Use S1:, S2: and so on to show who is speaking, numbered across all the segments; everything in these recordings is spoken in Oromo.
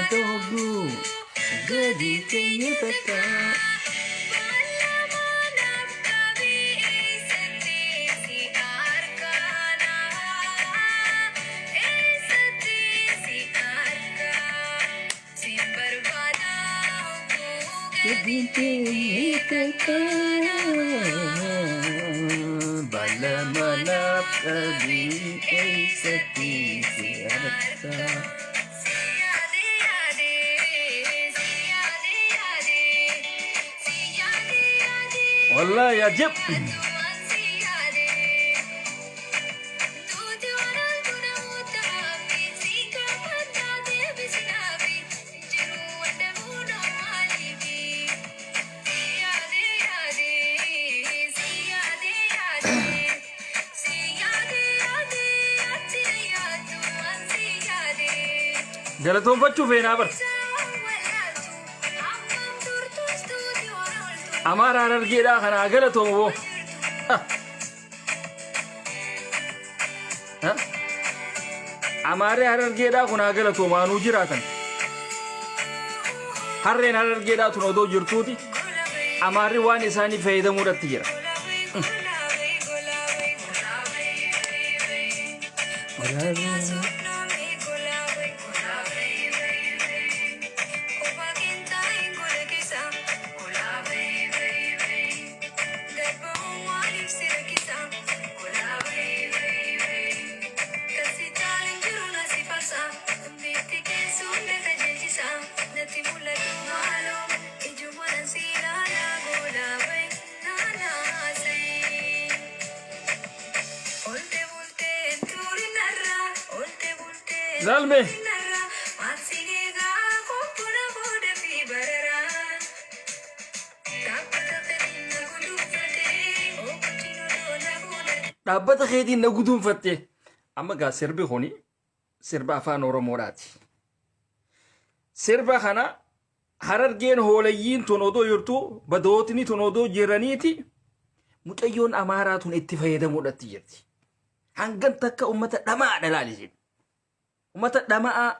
S1: Ta'uu gadi teenye takka. Gadi teenye takka. Balama naaf qabii eessatti si arga. Wallahi ajib. Galatoonfachuu feenaa bar. Amaara Harargeedhaa kanaa galatoomu boo. Amaarri Harargeedhaa kun haa galatoomu anuu jiraatan. Harreen Harargeedhaa tun odoo jirtuuti Amaarri waan isaanii fayyadamuudhatti jira. Laalme. Dhaabbata keetiin na guduunfatte. Amma gaa sirbi kuni sirba afaan Oromoodhaati. Sirba kana Harargeen hoolayyiin tun odoo jirtu badootni tun odoo jiraniiti mucayyoon Amaaraa tun itti fayyadamuudhatti jirti. Hangan takka ummata dhama'aadha laali isin. Ummata dhama'aa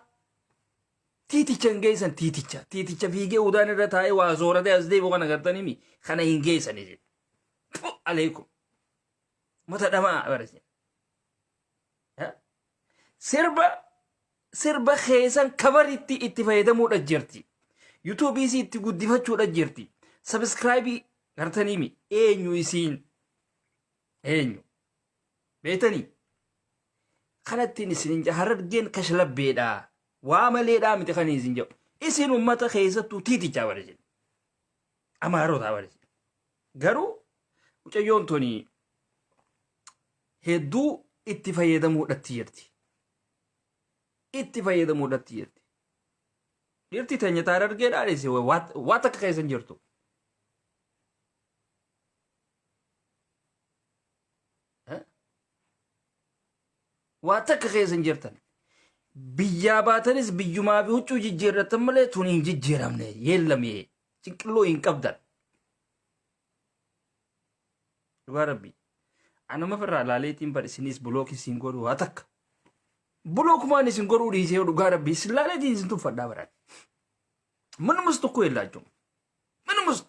S1: tiiticha hin geessan tiiticha. Tiiticha fiigee udaan irra taa'ee waa sooratee as deebi'u kana gartanimi kana hin geessan isin. Puh aleekum. Ummata dhama'aa bara isin. Sirba sirba keessan kabaritti itti fayyadamuudha jirti. Yuutuubii isii itti guddifachuudha jirti. Sabiskiraayibii gartaniimi eenyu isiin eenyu beektanii kanattiin isin hin harargeen kashlabbeedha waa maleedhaa miti kan isin jedhu isin ummata keessattuu tiitichaa bara isin amaarotaa bara isin garuu mucayyoon tuni hedduu itti fayyadamuudhatti jirti. Itti fayyadamuudhatti jirti. Dhirti teenya taar argeedhaa dhiisi waa takka keessa hin jirtu. Waa takka keessa hin jirtan. Biyyaa baatanis biyyumaa fi huccuu jijjiirrattan malee tun hin jijjiiramne yeellamee cinqilloo hin qabdan. Dhugaa rabbii. Anuma ofirraa laaleetiin bar isinis bulook isin godhu waa takka. Bulookumaan isin godhuu dhiisee dhugaa rabbii isin laaleetiin isin tuffadhaa baraan. ምንም ውስጥ እኮ የላቸውም። ምንም ውስጥ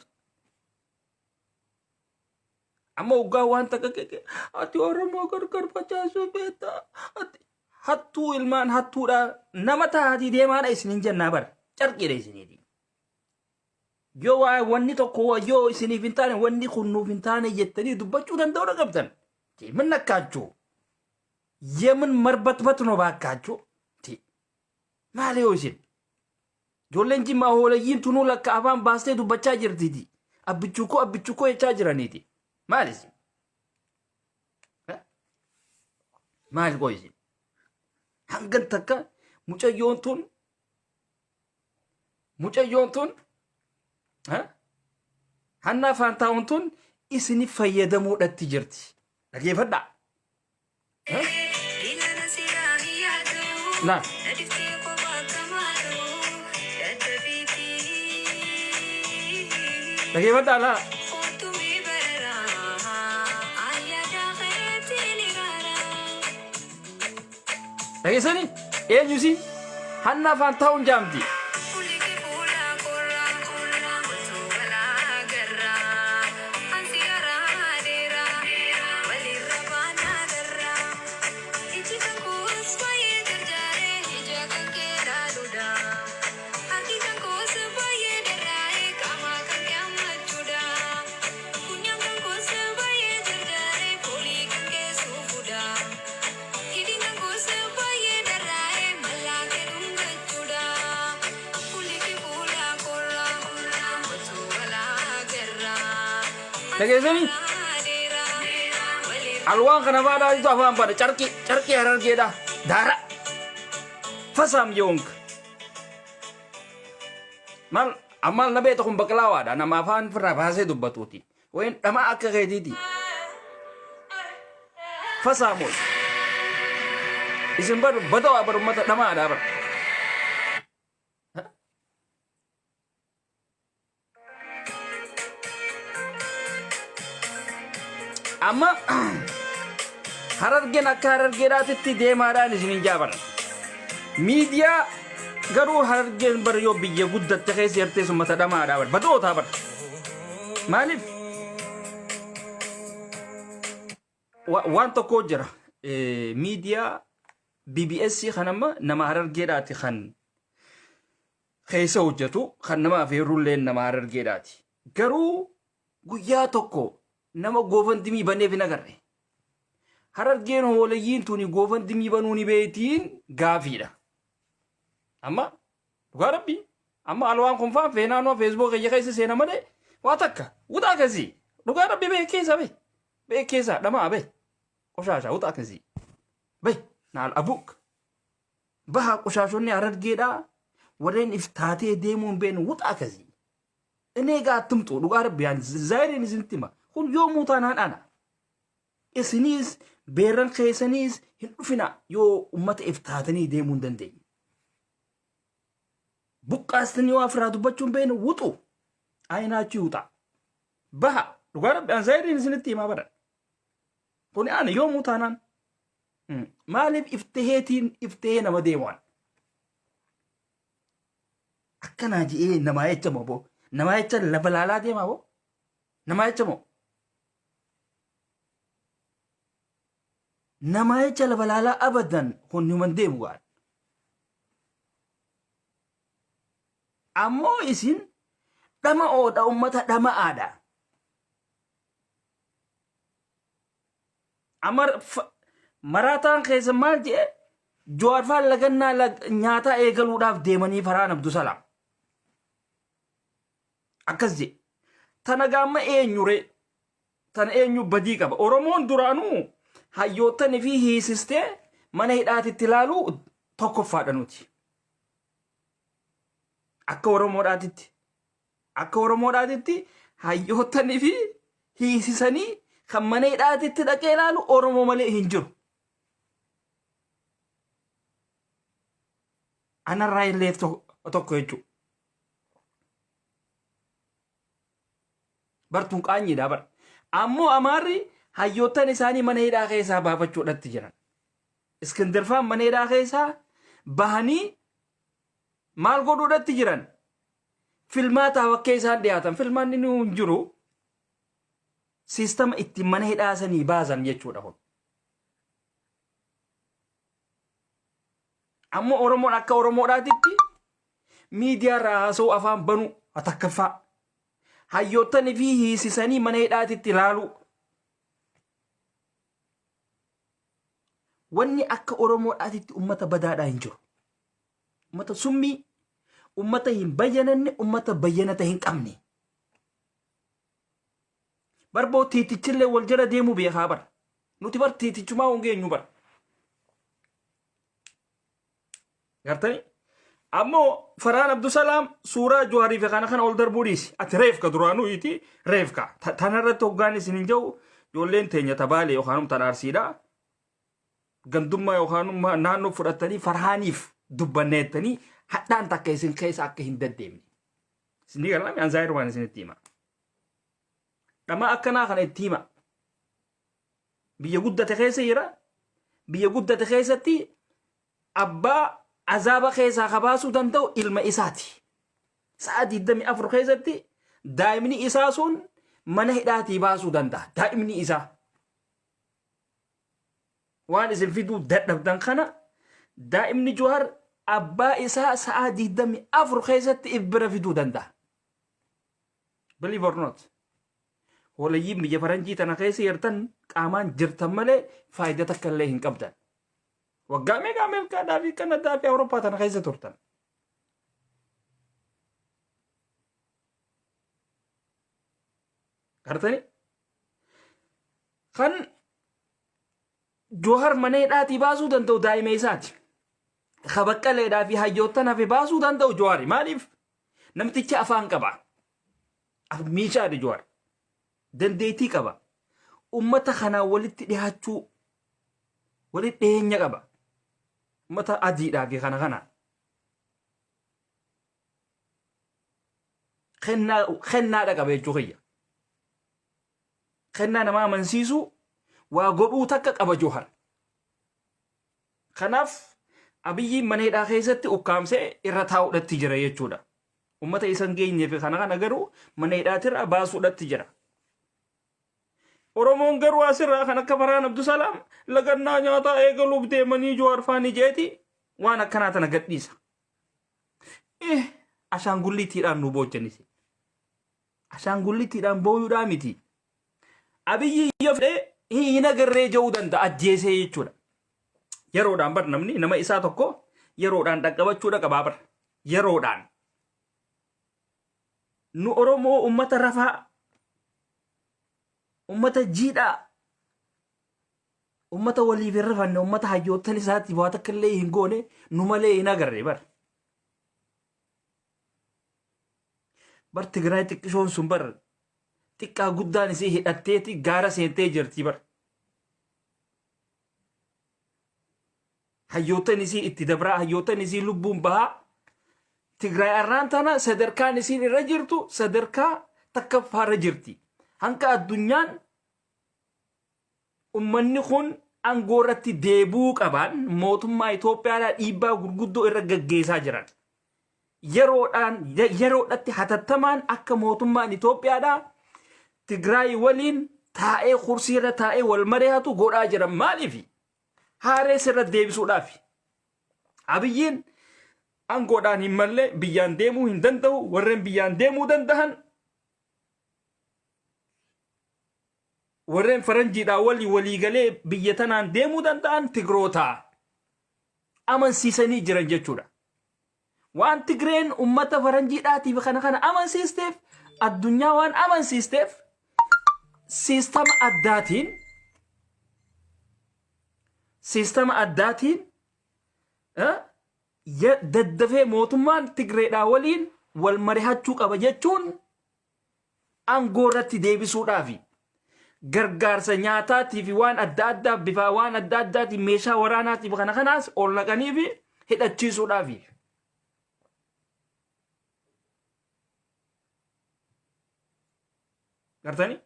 S1: amma waggaa waan takka keke ati Oromoo gargar facaasuu beekta ati hattuu ilmaan hattuudha nama taatii deemaadha isinin jennaa bara carqiidha isiniiti. Yoo waa wanni tokko yoo isiniif hin taane wanni kun nuuf hin taane jettanii dubbachuu danda'uu qabdan. ምን ነካችሁ? የምን መርበትበት ነው ባካችሁ? Maali yoo isin? Ijoolleen jimmaa hoolayyiin tunuu lakka afaan baastee dubbachaa jirtiiti. Abbichuu koo abbichuu koo jechaa jiraniiti. Maali isin? Maali koo isin? Hangan takka mucayyoon tun Mucayyoon tun ha? Hannaa Faantaawun tun isini fayyadamuudhatti jirti. Dhageeffadhaa. Ha? Laa. Dhageeffadhaa laa. Dhageessanii eenyu isiin? Hannaa Faantaawun jaamti. Dhageessanii? Alwaan kana baadhaatitu afaan bana carqii carqii harargeedha. Daara. Fasaam yoonk. Maal ammaal na beekta kun baqlaawaadha nama afaan firraa baasee dubbatuuti. Wayin dhamaa akka keetiiti. Fasaamoon. Isin bar badawaa bar ummata dhamaadha bar. Amma harargeen akka harargeedhaatitti deemaadhaan isin hin jaabaran. Miidiyaa garuu harargeen bar yoo biyya guddatte keessa jirtes ummata dhamaadhaa bar badootaa bar. Maaliif? Waan tokko jira. Miidiyaa BBS kan amma nama harargeedhaati kan keessa hojjetu kan nama afeerullee nama harargeedhaati. Garuu guyyaa tokko nama goofandimii baneef hin agarre. Harargeen hoolayyiin tuni goofandimii banuu ni beektiin gaafiidha. Amma dhugaa rabbii amma alwaan kun faan feenaanoo feesbuuk kiyya keessa seena malee waa takka wuxaa akkasii dhugaa rabbii bee keessa bee bee keessa dhamaa bee qoshaasha wuxaa akkasii bee naal abuuk baha qoshaashonni harargeedhaa warreen if taatee deemuu hin beekne wuxaa akkasii inni egaa attumxu dhugaa rabbii aan zaayiriin isinitti hima kun yoomuu taanaan ana Isiniis beerran keessaniis hin dhufinaa yoo ummata if taatanii deemuu hin dandeenye. Buqqaastanii waa ofirraa dubbachuu hin beekne wuxu. Ayinaachuu wuxaa. Baha dhugaa rabbi an zaayiriin isinitti himaa bara. Kuni ana yoomuu taanaan. Maaliif iftaheetiin iftahee nama deemu'an? Akkanaa je'ee namaa jecha moo boo? Namaa jecha lafa laalaa deemaa boo? Namaa jecha moo? Namaa jecha lafa laalaa abadan kun human deemu gaan. Ammoo isin dhama'oodha ummata dhama'aadha. Amma maraataan keessa maal jedhe Jawaar faan lagannaa nyaataa eegaluudhaaf deemanii Farhaan Abdusalaam. Akkas jedhe. Tana gaamma eenyuree? Tana eenyu badii qaba? Oromoon duraanuu hayyoottanii fi hiisistee mana hidhaatitti ilaaluu tokkoffaadha nuti. Akka Oromoodhaatitti. Akka Oromoodhaatitti hayyoottanii fi hiisisanii kan mana hidhaatitti dhaqee ilaalu Oromoo malee hin jiru. Anarraa illee tokko jechuudha. Bartuun qaanyiidha bar. Ammoo Amaarri hayyoottan isaanii mana hidhaa keessaa baafachuudhatti jiran. Iskindirfaan mana hidhaa keessaa bahanii maal godhuudhatti jiran? Filmaataaf akka isaan dhiyaatan. Filmaanni ni hin jiru. Siistama ittiin mana hidhaa sanii baasan jechuudha kun. Ammoo Oromoon akka Oromoodhaatitti miidiyaa irraa haasa'uu afaan banuu takkaffaa. Hayyoottanii fi hiisisanii mana hidhaatitti ilaaluu. Wanni akka Oromoodhaatitti ummata badaadhaa hin jiru. Ummata summii, ummata hin bayyananne, ummata bayyanata hin qabne. Barboo tiitichillee wal jala deemuu beekaa bar. Nuti bar tiitichumaa hin geenyu bar. Gartanii? Ammoo Farhaan Abdusalaam suuraa Juhaarii fi kana kana ol darbuu dhiisi. Ati reefka duraanuu iti reefka. Tanarratti hoggaan isin hin jiru ijoolleen teenya tabaale yookaan tan arsiidha. Gandummaa yookaan naannoo fudhatanii Farhaaniif dubbanneettanii hadhaan takka isin keessa akka hin deddeemne. Isin ni galame an zaayir waan isinitti hima. Dhamaa akkanaa kana itti hima. Biyya guddate keessa jira. Biyya guddate keessatti abbaa azaaba keessaa ka baasuu danda'u ilma isaati. Sa'a 24 keessatti daa'imni isaa sun mana hidhaatii baasuu danda'a. Daa'imni isaa. Waan isin fiduu dadhabdan kana daa'imni Jawaar abbaa isaa sa'a 24 keessatti if bira fiduu danda'a. Believe or not. Hoolayyiin biyya faranjii tana keessa jirtan qaamaan jirtan malee faayidaa takka illee hin qabdan. Waggaa meeqa Ameerikaadhaa fi Kanadaa fi Awurooppaa tana keessa turtan. Gartanii? Kan Joohar mana hidhaatii baasuu danda'u daa'ima isaati. Ka Baqqaleedhaa fi hayyoottan hafe baasuu danda'u Joohari. Maaliif? Namtichi afaan qaba. Meeshaadha Joohar. Dandeettii qaba. Ummata kanaan walitti dhiyaachuu walitti dhiyeenya qaba. Ummata adiidhaa fi kana kana. Kennaa kennaadha qaba jechuu kiyya. Kennaa nama amansiisuu waa godhuu takka qaba Joohar. Kanaaf Abiyyiin mana hidhaa keessatti ukkaamsee irra taa'uudhatti jira jechuudha. Uummata isa hin geenye fi kana kana garuu mana hidhaatirraa baasuudhatti jira. Oromoon garuu asirraa kan akka Farhaan Abdusalaam lagannaa nyaataa eegaluuf deemanii Jawaar faanii jeeti waan akkanaa tana gadhiisa. Eh, ashaangulliitiidhaan nu boochanisi. Ashaangullittiidhaan booyuudhaa miti. Abiyyi yoo fedhe hin agarree ja'uu danda'a ajjeesee jechuudha. Yeroodhaan bar namni nama isaa tokko yeroodhaan dhaqqabachuudha qabaa bar. Yeroodhaan. Nu Oromoo ummata rafaa, ummata jiidhaa, ummata waliif hin rafanne, ummata hayyoottan isaatiif waa takka illee hin goone nu malee hin agarre bar. Bar Tigraay xiqqishoon sun bar xiqqaa guddaan isii hidhatteeti gaara seentee jirti bar. Hayyoottan isii itti dabraa hayyoottan isii lubbuun bahaa Tigraay arraan tana sadarkaan isiin irra jirtu sadarkaa takkaffaarra jirti. Hanga addunyaan ummanni kun aangoo irratti deebi'uu qaban mootummaa Itoophiyaadhaa dhiibbaa gurguddoo irra gaggeessaa jiran. Yeroodhaan yeroodhatti hatattamaan akka mootummaan Itoophiyaadhaa Tigraay waliin taa'ee kursii irra taa'ee wal mari'atu godhaa jiran maaliif? Haaree sirra deebisuudhaaf. Abiyyiin aangoodhaan hin malle biyyaan deemuu hin danda'u warreen biyyaan deemuu danda'an warreen faranjiidhaa walii walii galee biyya tanaan deemuu danda'an Tigroota amansiisanii jiran jechuudha. Waan Tigreen ummata faranjiidhaatiif kana kana amansiisteef addunyaa waan amansiisteef siistama addaatiin siistama addaatiin daddafee mootummaan Tigreedhaa waliin wal marihachuu qaba jechuun aangoo irratti deebisuudhaafi gargaarsa nyaataatii fi waan adda addaa bifaa waan adda addaatiin meeshaa waraanaatiif kana kanaas ol naqanii fi hidhachiisuudhaafi. Gartanii?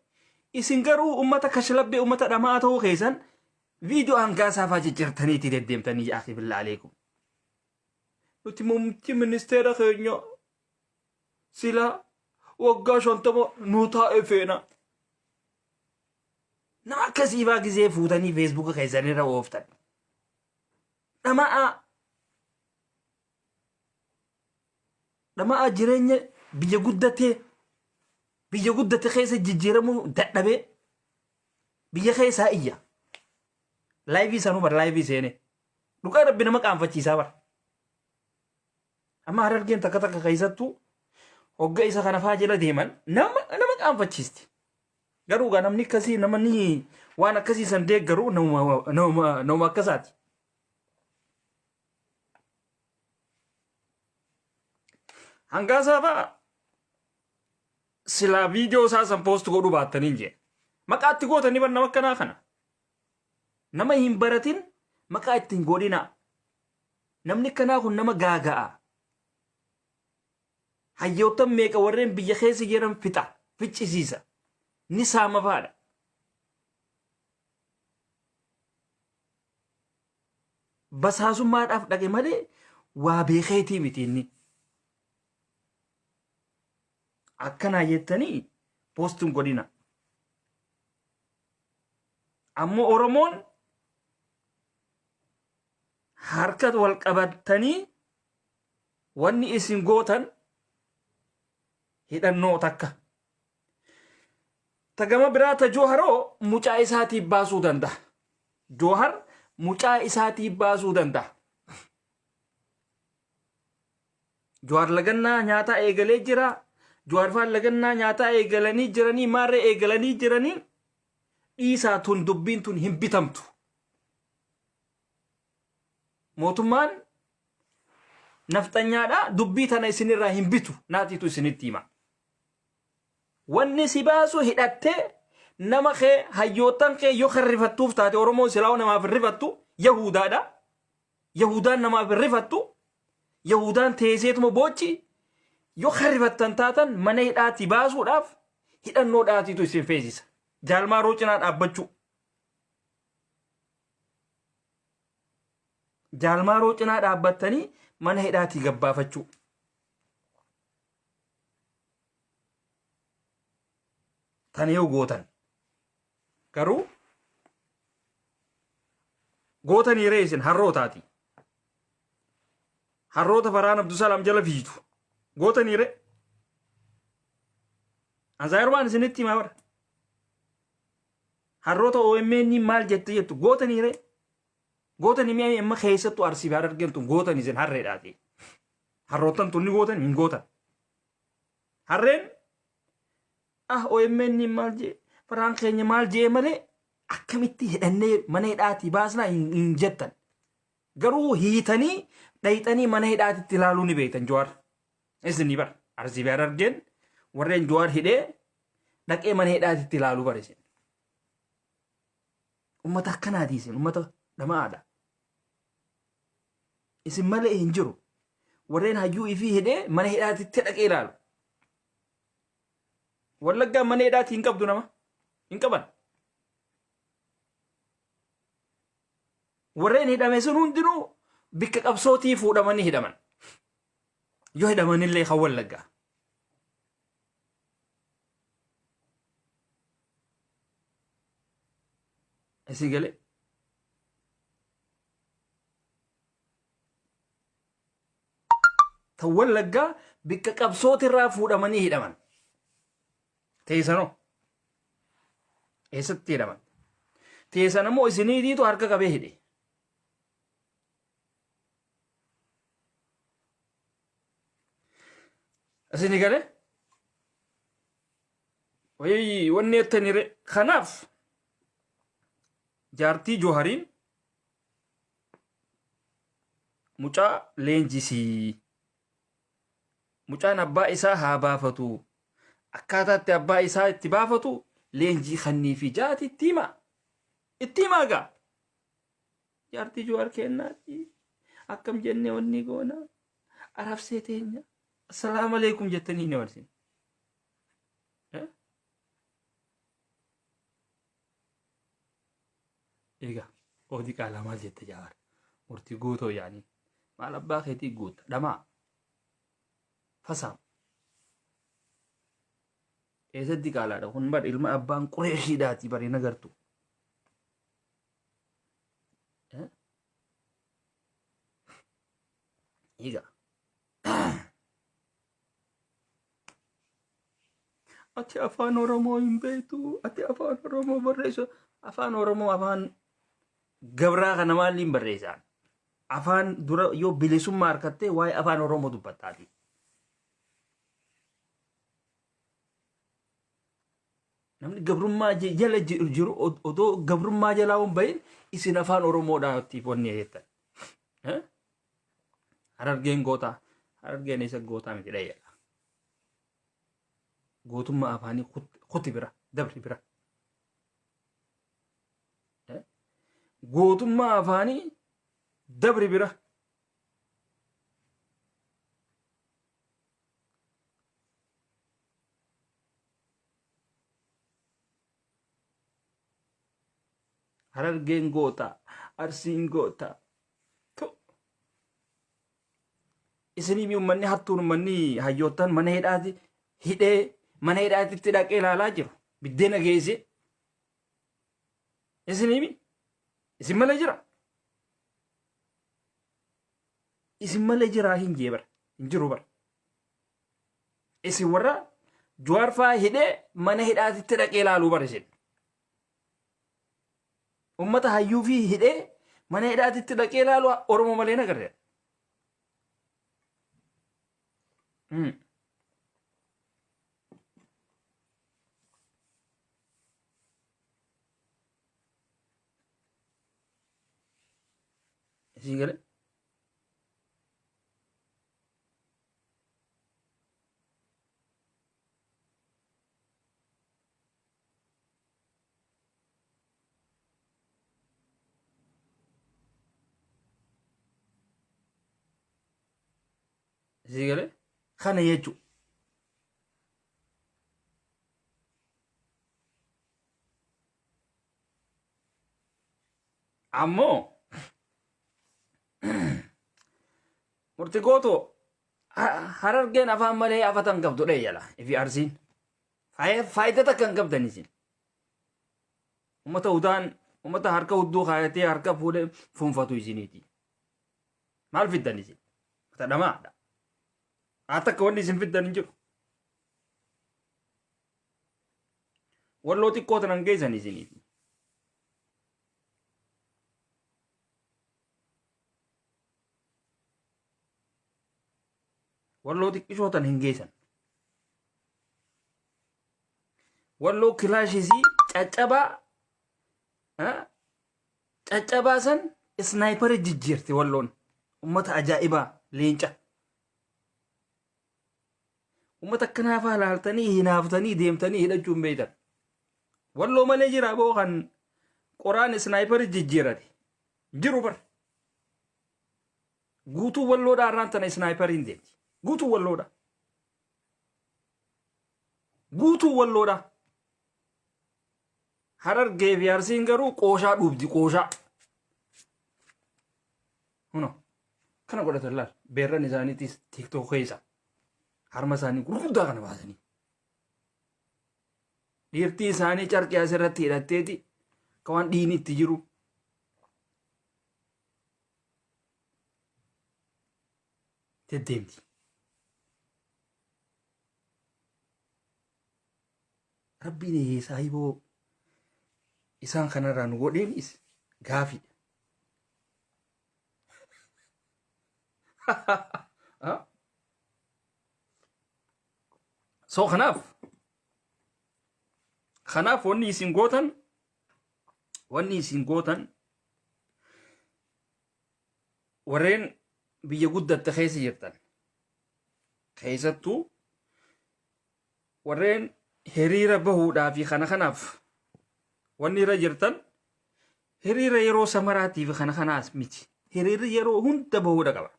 S1: Isin garuu ummata kashlabbee ummata dhama'aa ta'uu keessan viidiyoo hangaasaa fa'aa jijjiirtanii itti deddeemtanii yaa akhi billaa aleekum. Nuti muummichi ministeera keenya Silaa waggaa 50 nuu taa'e feena. Nama akkasii faa gizee fuutanii feesbuuka keessan irra ooftan. Dhama'aa. Dhama'aa jireenya biyya guddatee biyya guddate keessa jijjiiramuu dadhabee biyya keessaa iyya. Laayivii sanuu bar laayivii seenee. Dhugaa rabbi nama qaanfachiisaa bar. Amma harargeen takka takka keessattuu hogga isa kana faa jala deeman nama nama qaanfachiisti. Garuu gaa namni akkasii namni waan akkasii san deeggaru nama nama nama akkasaati. Hangaasaa faa silaa viidiyoo isaa san poost godhuu baattaniin jee. Maqaa itti gootanii bar nama akkanaa kana. Nama hin baratin maqaa itti hin godhinaa. Namni akkanaa kun nama gaaga'a. Hayyoottan meeqa warreen biyya keessa jiran fixa, ficcisiisa. Ni saama faadha. Basaasummaadhaaf dhaqe malee waa beekeetii miti inni. Akkanaa jettanii poostiin godhina. Ammoo Oromoon harka wal qabattanii wanni isin gootan hidhannoo takka. Ta gama biraa ta Jooharoo mucaa isaatiif baasuu danda'a. Joohar mucaa isaatiif baasuu danda'a. Johaar lagannaa nyaataa eegalee jira. Johaar faan lagannaa nyaataa eegalanii jiranii maarree eegalanii jiranii. Dhiisaa tun dubbiin tun hin bitamtu. Mootummaan nafxanyaadha dubbii tana isinirraa hin bitu naatiitu isinitti hima. Wanni si baasu hidhattee nama kee hayyoottan kee yoo kan rifattuuf taate Oromoon silaa'uu namaaf hin rifattu Yahudaadha. Yahudaan namaaf hin rifattu. Yahudaan teeseetuma boochi yoo kan rifattan taatan mana hidhaatii baasuudhaaf hidhannoo dhaatiitu isin feesisa. Jaalmaaroo cinaa dhaabbachuu. Jaalmaaroo cinaa dhaabbattanii mana hidhaatii gabbaafachuu. Tana yoo gootan garuu gootanii ree isin harrootaati. Harroota Farhaan Abdusalaam jala fiitu gootanii ree. Anzaayirumaan isinitti himaa bara. Harroota OMN maal jette jettu gootanii ree. Gootanii mi'a amma keessattuu Arsii fi Harargeen tun gootan isin harreedhaati. Harroottan tun ni gootan hin gootan. Harreen ah OMN maal jee Farhaan keenya maal jee malee akkamitti hidhannee mana hidhaatii baasnaa hin jettan. Garuu hiitanii dhayxanii mana hidhaatitti ilaaluu ni beektan Jawaar. Isin bara Arsii fi Harargeen warreen Jawaar hidhee dhaqee mana hidhaatitti ilaaluu bara isin. Ummata akkanaati isin ummata dhama'aadha. Isin malee hin jiru. Warreen hayyuu ifii hidhee mana hidhaatitti dhaqee ilaalu. Wallaggaan mana hidhaati hin qabdu nama. Hin qaban. Warreen hidhame sun hundinuu bikka qabsootii fuudhamanii hidhaman. Yoo hidhamanillee kan Wallaggaa. Isii galee. Tan Wallaggaa bikka qabsootirraa fuudhamanii hidhaman. Teessanoo. Eessatti hidhaman? Teessan ammoo isiniitiitu harka qabee hidhe. Isinii galee? Wayii wanni jettanire kanaaf jaartii Joohariin mucaa leenjisii mucaan abbaa isaa haa baafatu akkaataatti abbaa isaa itti baafatu leenjii kannii fi jaati itti himaa itti himaa gaa jaartii Johaar kennaati akkam jennee wanni goona arabsee teenya assalaamu alaikum jettanii hin dabarsin. Egaa oodii qaalaa maal jette Jawaar murtii guutoo yaanii maal abbaa keetii guutta dhamaa fasaam eessatti qaalaadha kun bar ilma abbaan qureeshiidhaati bar hin agartu. Egaa ati afaan Oromoo hin beektu ati afaan Oromoo barreessu afaan Oromoo afaan gabraa kana maaliin barreessaan afaan dura yoo bilisummaa harkattee waa'ee afaan Oromoo dubbattaati. Namni gabrummaa jala jiru odoo gabrummaa jalaa hin bahin isin afaan Oromoodhaatiif wanni jettan. Harargeen gootaa. Harargeen isa gootaa miti dhayyaadha. Gootummaa afaanii kuti bira dabri bira. Gootummaa afaanii dabri bira. Harargeen goota, Arsiin goota. Tu. Isinii uummanni hattuun uummanni hayyoottan mana hidhaati hidhee mana hidhaatitti dhaqee ilaalaa jiru. Biddeena geessee. Isinii isin malee jira. Isin malee jiraa hin jee bara. Hin jiru bara. Isin warra Jawaar fa'aa hidhee mana hidhaatitti dhaqee ilaaluu bara isin. Ummata hayyuu fi hidhee mana hidhaatitti dhaqee ilaalu Oromoo malee hin agarre. Isin galee? Isin galee? Kana jechuudha. Ammoo murti gooto harargeen afaan malee afatan qabdu dhee jala ifi arsiin. Faayidaa takka hin qabdan isin. Ummata udaan ummata harka hudduu kaayatee harka fuudhee fuunfatu isiniiti. Maal fiddan isin? Mata dhamaadha. Haa takka wanni isin fiddan hin jiru. Walloo xiqqoo tanan geessan isiniiti. Walloo xiqqishoo tan hin geessan. Walloo kilaashisii caccabaa caccabaa san isnaayipara jijjiirti walloon. Ummata ajaa'ibaa leenca. Ummata akkanaa faa laaltanii hinaaftanii deemtanii hidhachuu hin beektan. Walloo malee jira boo kan qoraan isnaayipara jijjiirate. Jiru bar. Guutuu walloodhaa irraan tana isnaayipariin deemti. Guutuu walloodhaa. Guutuu walloodhaa. Harargee fi Arsiin garuu qooshaa dhuubdi qooshaa. Huno kana godhatan laal beerran isaaniitis tiiktook keessa harma isaanii gurguddaa kana baasanii. Dhiirtii isaanii carqii asirratti hidhatteeti akka waan dhiini itti jiru. Deddeemti. Rabbiin saahiboo isaan kanarraa nu godheenis gaafiidha. So kanaaf wanni isin gootan warreen biyya guddatte keessa jirtan, keessattuu warreen hiriira bahuudhaa fi kana kanaaf wanni irra jirtan, hiriira yeroo samaraatii fi kana kanaas miti. Hiriirri yeroo hunda bahuudha qaba.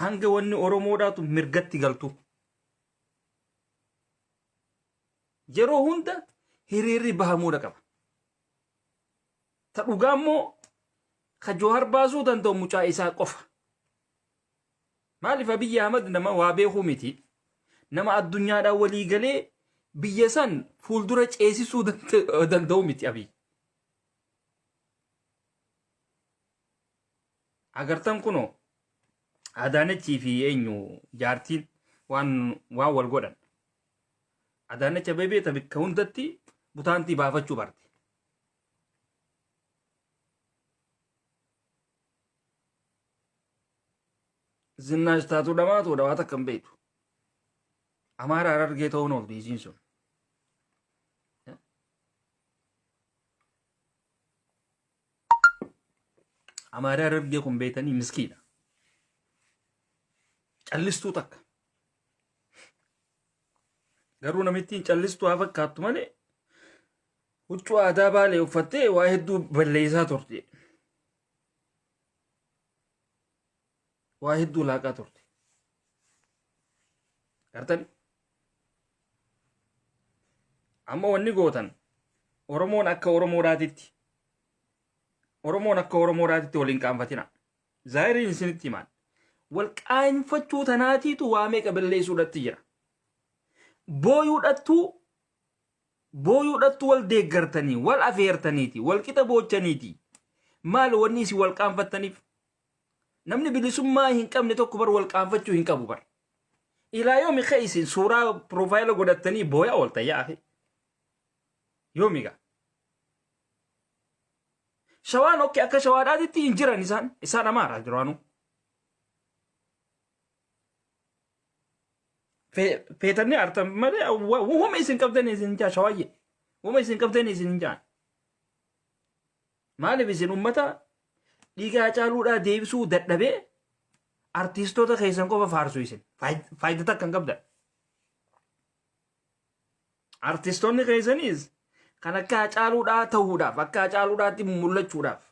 S1: Hanga wanni Oromoodhaatu mirgatti galtu. Yeroo hunda hiriirri bahamuudha qaba. Ta dhugaa immoo ka Joohar baasuu danda'u mucaa isaa qofa. Maaliif Abiyyi Ahmad nama waa beekuu miti. Nama addunyaadhaan walii galee biyya san fuuldura ceesisuu danda'u miti Abiy. Agartan kunoo Adaanechii fi eenyu jaartiin waan waan wal godhan. Adaanech Abeebee ta bikka hundatti butaantii baafachuu barte. Zinnaash taatu dhamaatuudha waa takka hin beektu. Amaara Harargee ta'uun oolti isiin sun. Amaara Harargee kun beektanii miskiina. Callistuu takka. Garuu namittiin callistuu haa fakkaattu malee huccuu aadaa baalee uffattee waa hedduu balleessaa turte. Waa hedduu laaqaa turte. Gartani? Amma wanni gootan Oromoon akka Oromoodhaatitti Oromoon akka Oromoodhaatitti waliin qaanfatina. Zaahiriin isinitti himaan. Wal qaanfachuu tanaatiitu waa meeqa balleessuudhatti jira. Booyuudhattuu booyuudhattu wal deeggartanii wal afeertaniiti wal qixa boochaniiti maal wanni isin wal qaanfattaniif? Namni bilisummaa hin qabne tokko bar wal qaanfachuu hin qabu bar. Ilaa yoomi ka isin suuraa piroofaayila godhattanii booyaa ooltan yaa akhi? Yoomi gaa? Shawaan okke akka shawaadhaatitti hin jiran isaan Amaaraa duraanuu. Feetanii artan malee wama isin qabdan isin hin jaa shawaayye. Wama isin qabdan isin hin jaan. Maaliif isin ummata Dhiiga Hacaaluudhaa deebisuu dadhabee artiistoota keessan qofa faarsu isin. Faayida takka hin qabdan. Artistoonni keessanis kan akka Hacaaluudhaa ta'uudhaaf akka Hacaaluudhaatti mul'achuudhaaf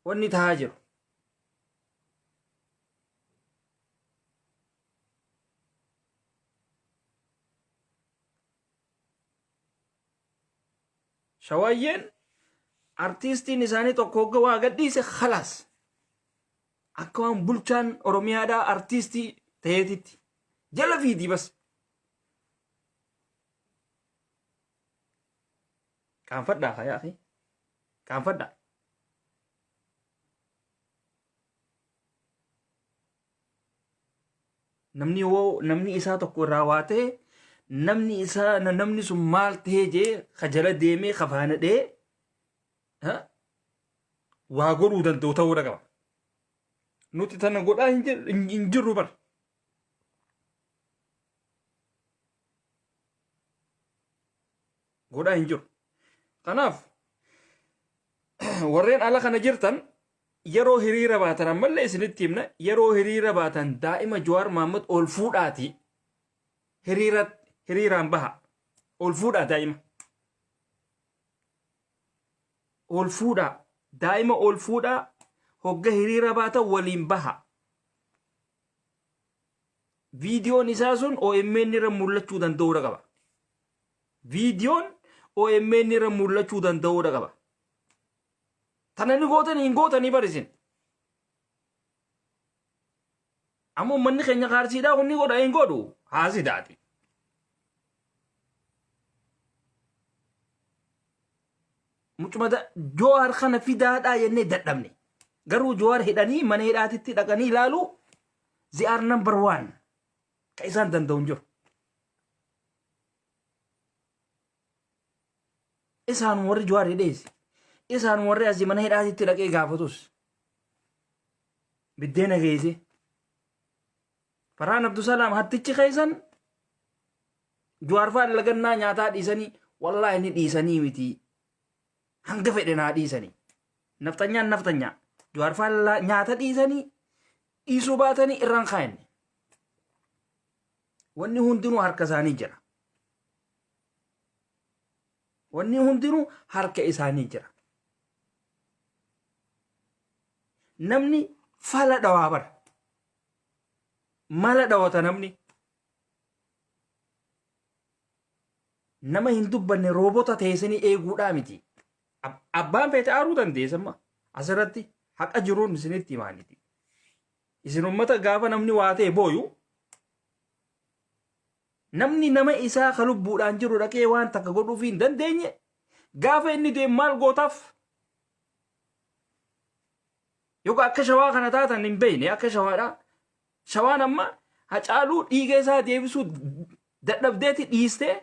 S1: wanni tahaa jiru. Shawaayyeen artiistiin isaanii tokko hogga waa gadhiise khalaas. Akka waan bulchaan Oromiyaadhaa artiistii ta'eetitti. Jala fiidi bas. Qaanfadhaa haa yaa akhi. Qaanfadhaa. Namni yoo namni isaa tokko irraa waa ta'e namni isaa namni sun maal ta'ee jee ka jala deemee ka faana dhee ha, waa godhuu danda'u ta'uu qaba. Nuti tana godhaa hin jirru bar. Godhaa hin jiru. Kanaaf warreen ala kana jirtan yeroo hiriira baatan ammallee isinitti himna yeroo hiriira baatan daa'ima Jawaar Mahaammad ol fuudhaati hiriira hiriiraan baha ol fuudhaa daa'ima ol fuudhaa daa'ima ol fuudhaa hogga hiriira baatan waliin baha viidiyoon isaa sun OMN irra mul'achuu danda'uudha qaba. Viidiyoon OMN irra mul'achuu danda'uudha qaba. Tana ni gootanii hin gootanii bar isin. Amma uummanni keenya kaarsiidhaa kun ni godha hin godhu haasidaati. Mucuma Jowaar kana fidaadhaa jennee dadhabne. Garuu Jowaar hidhanii mana hidhaatitti dhaqanii ilaaluu they are number one. Ka isaan danda'u hin jiru. Isaan warri Jawaar hidhees. Isaan warri asii mana hidhaatitti dhaqee gaafatus. Biddeena geesse. Farhaan Abdusalaam hattichi keessan Jawaar fa'aa lagannaa nyaataa dhiisanii wallaahi ni dhiisanii miti. Hanga fedhe naa dhiisanii. Nafxanyaan nafxanyaa. Jawaar fa'aa nyaata dhiisanii dhiisuu baatanii irraan kaa'anne. Wanni hundinuu harka isaanii jira. Wanni hundinuu harka isaanii jira. Namni fala dhawaa bara. Mala dhawata namni. Nama hin dubbanne roobota teessanii eeguudhaa miti. Abbaan feete aaruu dandeessa amma asirratti haqa jiruun isinitti himaaniti. Isin ummata gaafa namni waa ta'e booyu namni nama isaa ka lubbuudhaan jiru dhaqee waan takka godhuufii hin dandeenye gaafa inni du'e maal gootaaf? Yookaan akka shawaa kana taatan hin beekne akka shawaadha. Shawaan amma Hacaaluu dhiiga isaa deebisuu dadhabdeeti dhiistee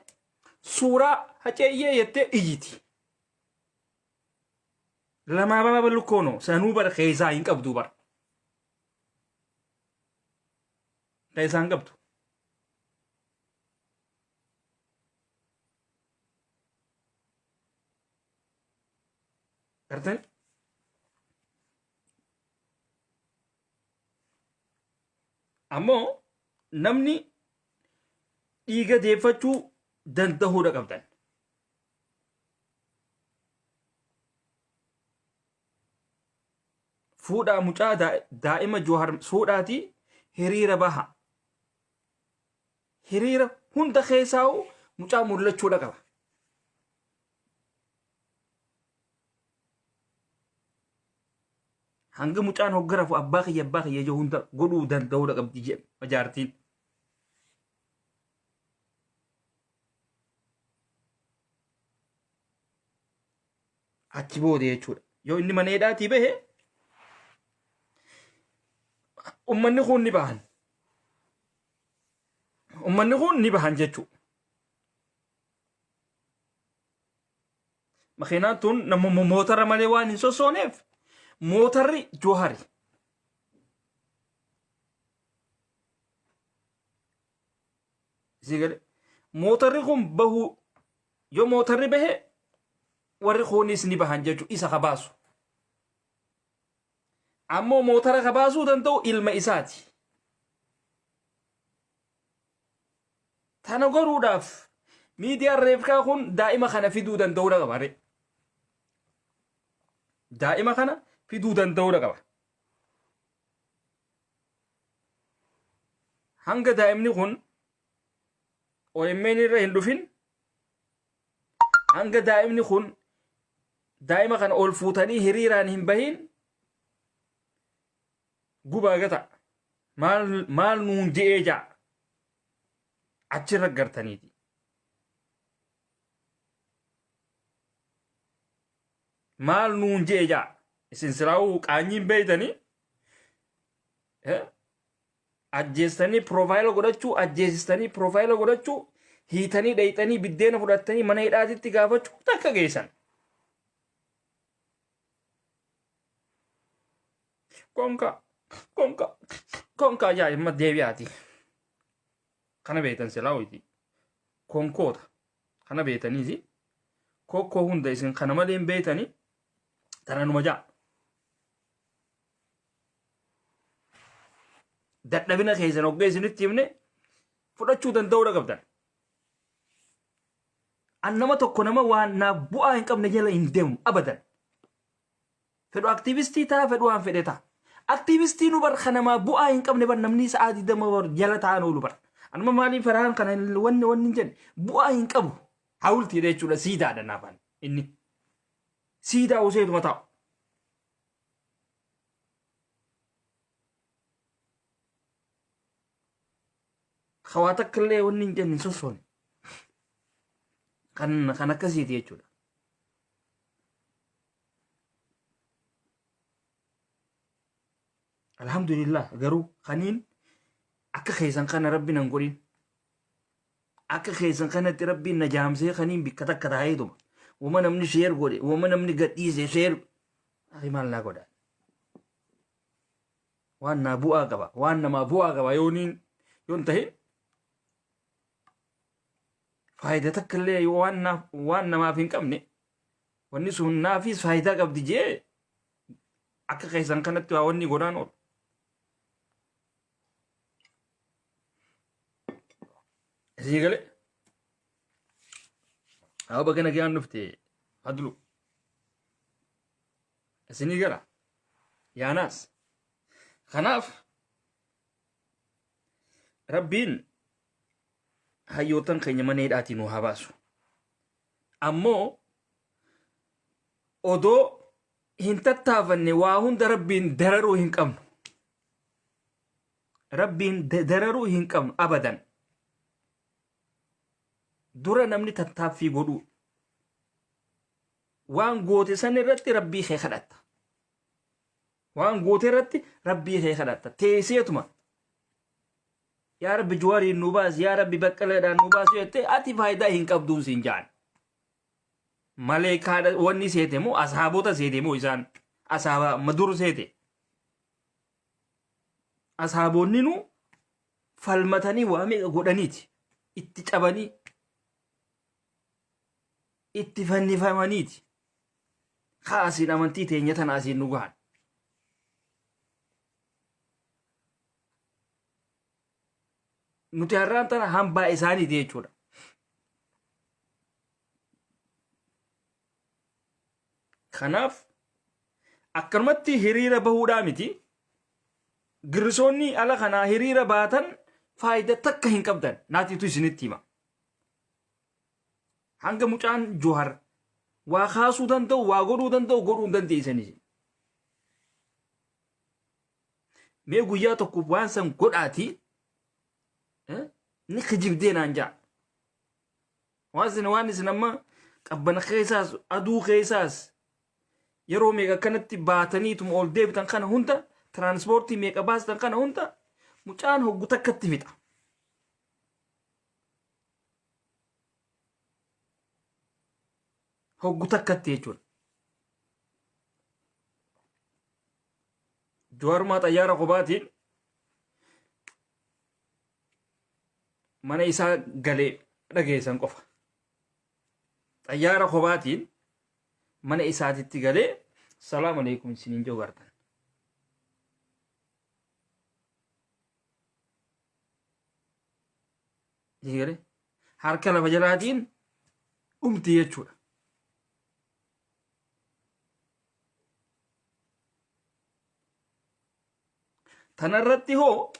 S1: suuraa haceeyyee jettee iyyiti. Lamaa baba lukkoono sanuu bara keessaa hin qabdu bara. Keessaa hin qabdu. Gartani? Ammoo namni dhiiga deeffachuu danda'uudha qabdan. Fuudhaa mucaa daa'ima Joohar fuudhaatii hiriira baha. Hiriira hunda keessaa'u mucaa mul'achuudha qaba. Hanga mucaan hogga rafu abbaa kiyya abbaa kiyya ijoo hunda godhuu danda'uudha qabdi jedhe jaartiin. Achi booda jechuudha. Yoo inni mana hidhaatii bahe ummanni kun ni bahan. Ummanni kun ni bahan jechuudha. Makiinaan tun nama mootara malee waan hin sossooneef mootarri Joohari. Isii gale mootarri kun bahuu yoo mootarri bahe Warri kuunis ni bahan jechuudha isa ka baasu. Ammoo mootara ka baasuu danda'u ilma isaati. Tana godhuudhaaf miidiyaan reefkaa kun daa'ima kana fiduu danda'uudha qaba. Ree. Daa'ima kana fiduu danda'uudha qaba. Hanga daa'imni kun OMN irra hin dhufin hanga daa'imni kun daa'ima kana ol fuutanii hiriiraan hin bahin gubaa gata maal maal nuun je'ee ja'a achirra gartaniiti. Maal nuun je'e ja'a isin silaa'uu qaanyiin beeytanii ajjeestanii piroofaayila godhachuu ajjeesistanii piroofaayila godhachuu hiitanii dhayxanii biddeena fudhattanii mana hidhaatitti gaafachuu takka geessan. Konka konka konka jaa imma deebi'aati. Kana beektan silaa hoyti. Konkoota kana beektaniisi kokkoo hunda isin kana malee hin beektanii tananuma jaa. Dadhabina keessan hoggee isinitti himne fudhachuu danda'uudha qabdan. An nama tokko nama waan naaf bu'aa hin qabne jala hin deemu abadan. Fedhu aktiivistii ta'a fedhu waan fedhe ta'a. Aktiivistii nu bar kan namaa bu'aa hin qabne bar namni sa'aa digdama bar jala ta'an oolu bar. Anuma maaliif faraan kana wanni wanni hin jenne bu'aa hin qabu. Hawultiidha jechuudha siidaadha naafaan inni. Siidaa useetuma taa'u. Hawaa takka illee wanni hin jenne hin sossoone. Kan kan akkasiiti jechuudha. Alhamdulillah garuu kaniin akka keessan kana rabbi nan godhin. Akka keessan kanatti rabbiin na jaamsee kaniin bikka takka taa'eetuma. Wama namni sheer godhe, wama namni gadhiise sheer. Akhi maal naa godha? Waan naa bu'aa qaba, waan namaa bu'aa qaba yooniin yoon tahe faayidaa takka illee yoo waan naaf waan namaaf hin qabne wanni sun naafis faayidaa qabdi jee akka keessan kanatti waa wanni godhaan oolu. Isinii galee? Haa baga nagaan dhufte Fadlu. Isinii gala? Yaanaas. Kanaaf Rabbiin hayyootan keenya mana hidhaatii nu haa baasu. Ammoo odoo hin tattaafanne waa hunda Rabbiin dararuu hin qabnu. Rabbiin dararuu hin qabnu abadan. Dura namni tattaaffii godhuu. Waan goote san irratti Rabbii kee kadhatta. Waan goote irratti Rabbii kee kadhatta. Teesseetuma. Yaa Rabbi Juwaariin nu baasi, yaa Rabbi Baqqaleedhaan nu baasi jettee ati faayidaa hin qabduun siin ja'an. Maleekaadha wanni seete moo asaabota seete moo isaan asaaba madur seete. Asaaboonni nu falmatanii waa meeqa godhaniiti itti cabanii itti fannifamaniiti. Kaa asiin amantii teenya tana asiin nu gahan. Nuti har'aan tana hambaa isaaniiti jechuudha. Kanaaf akkanumatti hiriira bahuudhaa miti. Girrisoonni ala kanaa hiriira baatan faayida takka hin qabdan. Naatiitu isinitti hima. Hanga mucaan Johar waa kaasuu danda'u, waa godhuu danda'u, godhuu hin dandeessanis. Mee guyyaa tokko waan san godhaati ni kijibdee naan ja'a. Waan isin waan isin amma qabbana keessaas aduu keessaas yeroo meeqa akkanatti baataniituma ol deebitan kana hunda tiraanspoortii meeqa baastan kana hunda mucaan hoggu takkatti fixa. Hoggu takkatti jechuudha. Jawaarumaa xayyaara kophaatiin mana isaa galee dhageessan qofa. Xayyaara kophaatiin mana isaatitti galee salaam aleekum isiniin jiru gartan. Isin galee harka lafa jalaatiin dhumti jechuudha. Tanarratti hoo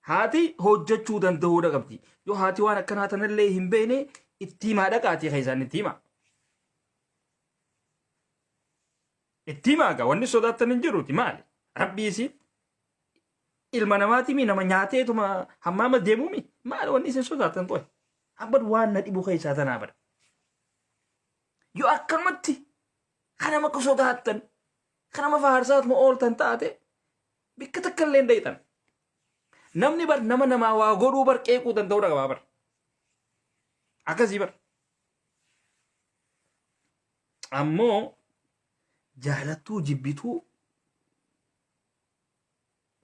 S1: haati hojjechuu danda'uudha qabdi. Yoo haati waan akkanaa tanallee hin beekne itti himaa dhaqaatii keessaan itti himaa. Itti himaa gaa wanni sodaattan hin jiruuti maali? Rabbii isiin ilma namaatimi nama nyaateetuma hammaama deemuumi maali wanni isin sodaattan qoy. Abbad waan na dhibu keessaa tanaa bara. Yoo akkanumatti kanama akka sodaattan kanama faarsaatuma ooltan taate bikka takka illee hin dayxan. Namni bar nama namaa waa godhuu bar qeequu danda'uudha qabaa bar. Akkasii bar. Ammoo jaalattuu jibbituu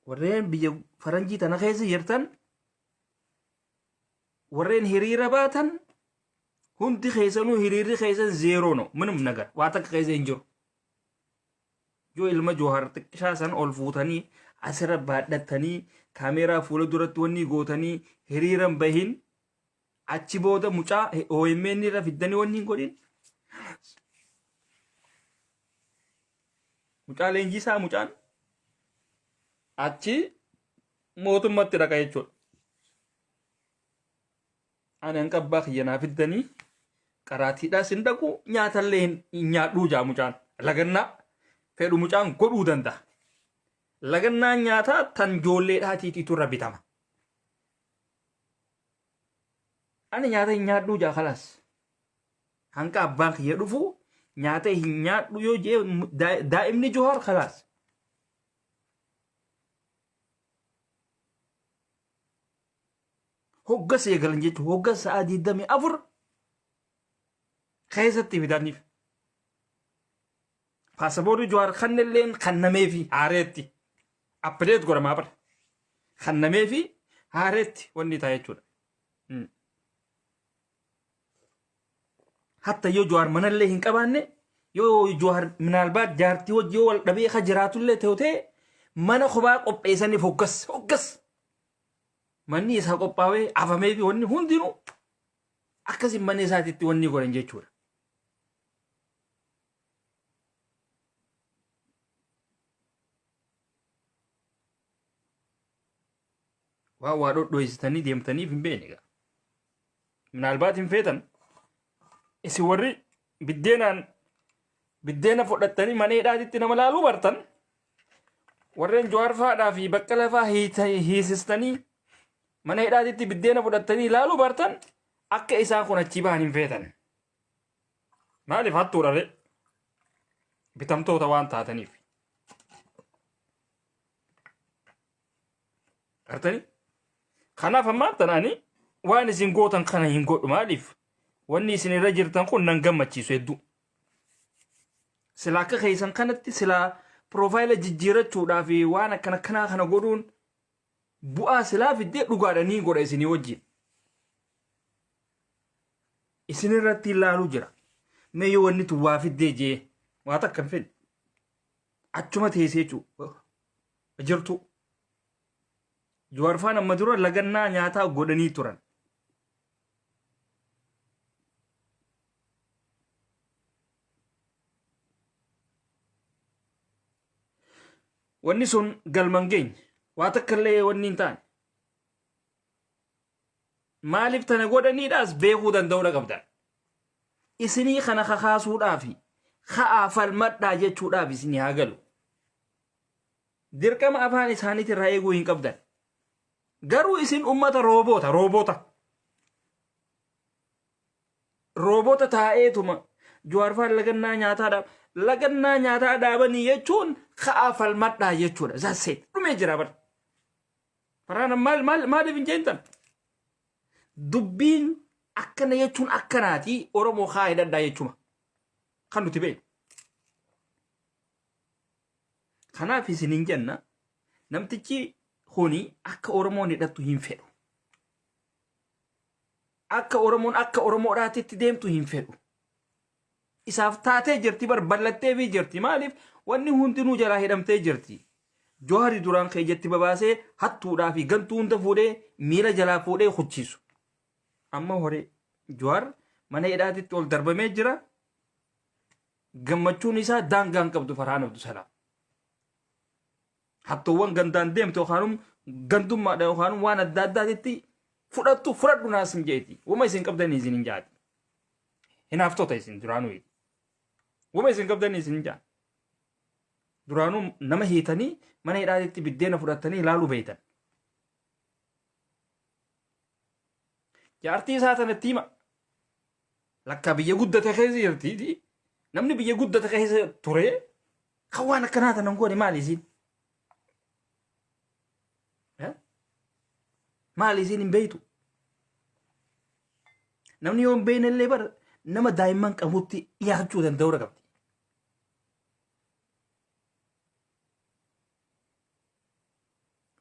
S1: warreen biyya faranjii tana keessa jirtan warreen hiriira baatan hundi keessanuu hiriirri keessan zeeroo no minum nagar waa takka keessa hin jiru. Yoo ilma Joohar xiqqishaa san ol fuutanii asirra baadhattanii kaameeraa fuula duratti wanni gootanii hiriiran bahin achi booda mucaa OMN irra fiddanii wanni hin godhin. Mucaa leenjisaa mucaan achi mootummatti dhaqa jechuudha. Ani hanqa abbaa kiyya naa fiddanii qaraatiidhaas hin dhaqu nyaatallee hin nyaadhuu jaa mucaan. Lagannaa fedhu mucaan godhuu danda'a. Lagannaan nyaataa tan ijoolleedhaatiitiitu irra bitama. Ani nyaata hin nyaadhuu jaa kalaas. Hanqa abbaan kiyya dhufu nyaata hin nyaadhu yoo jee daa'imni Johaar kalaas. Hoggas eegalan jechuun hoggas sa'aa 24 keessatti fidaniif. Paasapoorri Jawaar kannelleen kannameefi haareetti update godhamaa bara. Kannameefi haareetti wanni ta'a jechuudha. Hatta yoo Jawaar manallee hin qabaanne yoo Jawaar minaalbaat jaartii wajji yoo wal dhabee ka jiraatullee ta'u ta'e mana kophaa qopheessaniif hoggas hoggas manni isaa qophaawee afamee fi wanni hundinuu akkasi mana isaatitti wanni godhan jechuudha. Waan waa dhodhoysitanii deemtaniif hin beekne egaa. Minaalbaat hin feetan isin warri biddeenaan biddeena fudhattanii mana hidhaatitti nama laaluu bartan warreen Jawaar faadhaa fi Baqqala faa hiisistanii mana hidhaatitti biddeena fudhattanii laaluu bartan akka isaan kun achii bahan hin feetan. Maaliif hattuudha ree? Bitamtoota waan taataniif. Artanii? Kanaaf ammaan tana ani waan isin gootan kana hin godhu maaliif? Wanni isin irra jirtan kun nan gammachiisu hedduu. Sila akka keessan kanatti sila piroofaayila jijjiirachuudhaa fi waan akkana kanaa kana godhuun bu'aa silaa fiddee dhugaadha niin godha isinii wajjin. Isin irratti ilaaluu jira. Mee yoo wanni tun waa fiddee jee waa takka hin fidne. Achuma teessee jechuudha. Jirtu. Jawaar faan amma dura lagannaa nyaataa godhanii turan. Wanni sun galma hin geenye. Waa takka illee wanni hin taane. Maaliif tana godhaniidhaas beekuu danda'uudha qabdan. Isinii kana kakaasuudhaafi ka'aa falmadhaa jechuudhaaf isinii haa galu. Dirqama afaan isaaniitirraa eeguu hin qabdan. Garuu isin ummata rooboota rooboota. Rooboota taa'eetuma Jawaar faan lagannaa nyaataa dhaab lagannaa nyaataa dhaabanii jechuun ka'aa falmadhaa jechuudha. That's it. Dhumee jira bara. Faraana maal maal maaliif hin jeentan? Dubbiin akkana jechuun akkanaati Oromoo kaa hidhadhaa jechuma. Kan nuti beeknu. Kanaaf isin hin jenna namtichi kuni akka Oromoon hidhattu hin fedhu. Akka Oromoon akka Oromoodhaatitti deemtu hin fedhu. Isaaf taatee jirti bar ballatteefii jirti. Maaliif wanni hundinuu jalaa hidhamtee jirti. Jawari duraan keeyyatti babaasee hattuudhaa fi gantuu hunda fuudhee miila jalaa fuudhee kuchiisu. Amma horee Jawar mana hidhaatitti ol darbamee jira. Gammachuun isaa daangaa hin qabdu Farhaan Abdusalaam. Hattuuwwan gandaan deemtu yookaan gandummaadha yookaan waan adda addaatitti fudhattu fudhadhu naas hin jeeti. Wama isin qabdanii isin hin jaati. Hinaaftota isin duraanuu. Wama isin qabdanii isin hin jaati. Duraanuu nama hiitanii mana hidhaatitti biddeena fudhattanii ilaaluu beeytan. Jaartii isaa tanatti hima. Lakkaa biyya guddate keessa jirti. Namni biyya guddate keessa ture kan waan akkanaa tanan goone maali isiin? Maali isiin hin beeytu? Namni yoo hin beekne illee bar nama daa'imman qabutti dhiyaachuu danda'uudha qabdi.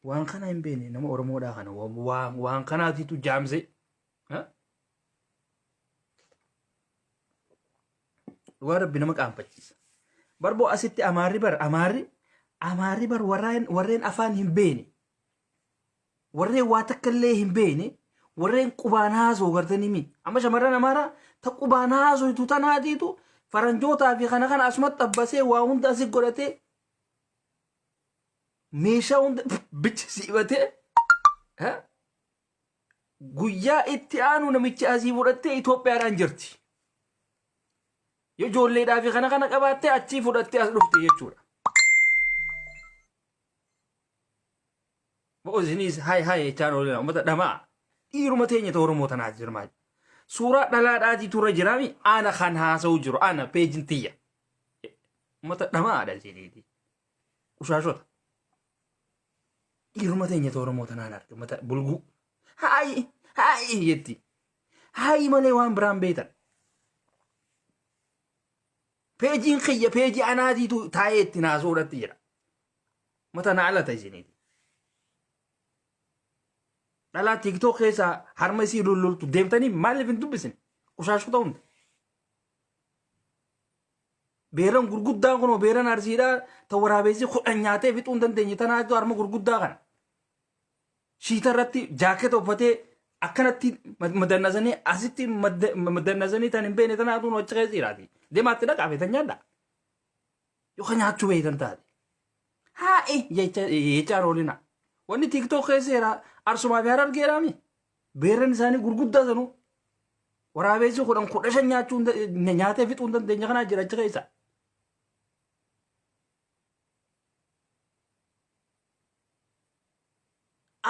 S1: Waan kana hin beekne nama Oromoodhaa kana waan kanaatiitu jaamsee. Dhugaa rabbi nama qaanfachiisa. Barboo asitti amaarri bar amaarri amaarri bar warreen warreen afaan hin beekne warreen waa takka illee hin beekne warreen qubaan haasoo gartanii mi amma shamarran amaaraa ta qubaan haasoytu tanaatiitu faranjootaa fi kana kana asumatti xabbasee waa hunda asi godhatee meeshaa hunda bichisiifatee guyyaa itti aanu namichi asii fudhattee Itoophiyaadhaan jirti. Yoo ijoolleedhaa fi kana kana qabaattee achii fudhattee as dhufte jechuudha. Bo'oo isinis haay haay jechaan oolan uummata dhamaa dhiiruma teenya ta'u Oromoo tanaa jirmaa. Suuraa dhalaadhaatii tura jiraami ana kan haasa'u jiru ana peejin tiyya. Uummata dhamaadha isiniiti. Qushaashota. Dhiiruma teenya ta'u Oromoo tanaan arge uummata bulguu. Haayi haayi jetti. Haayi malee waan biraan beektan. Peejiin kiyya peejii anaatiitu taa'ee ittiin haasa'uudhatti jira. Mata na alata isiniiti. Dhalaa TikTok keessaa harma isii lullultu deemtanii maaliif hin dubbisne? Qushaashota hunda. Beeran gurguddaan kunoo beeran arsiidhaa ta waraabessi kudhan nyaatee fixuu hin dandeenye tanaatu harma gurguddaa kana. Shiita irratti jaaketa uffatee akkanatti madannasanii asitti madannasanii tan hin beekne tanaatu nu achi keessa jiraati. Deemaatti dhaqaa feetan nyaadhaa. Yookaan nyaachuu beektan taate. Haa'e jechaan oolina. Wanni TikTok keessa jira arsumaa fi harargeedhaami. Beerran isaanii gurguddaa sanuu. Waraabessi kudhan kudha shan nyaachuu nyaatee fixuu hin dandeenye kanaa jira achi keessa.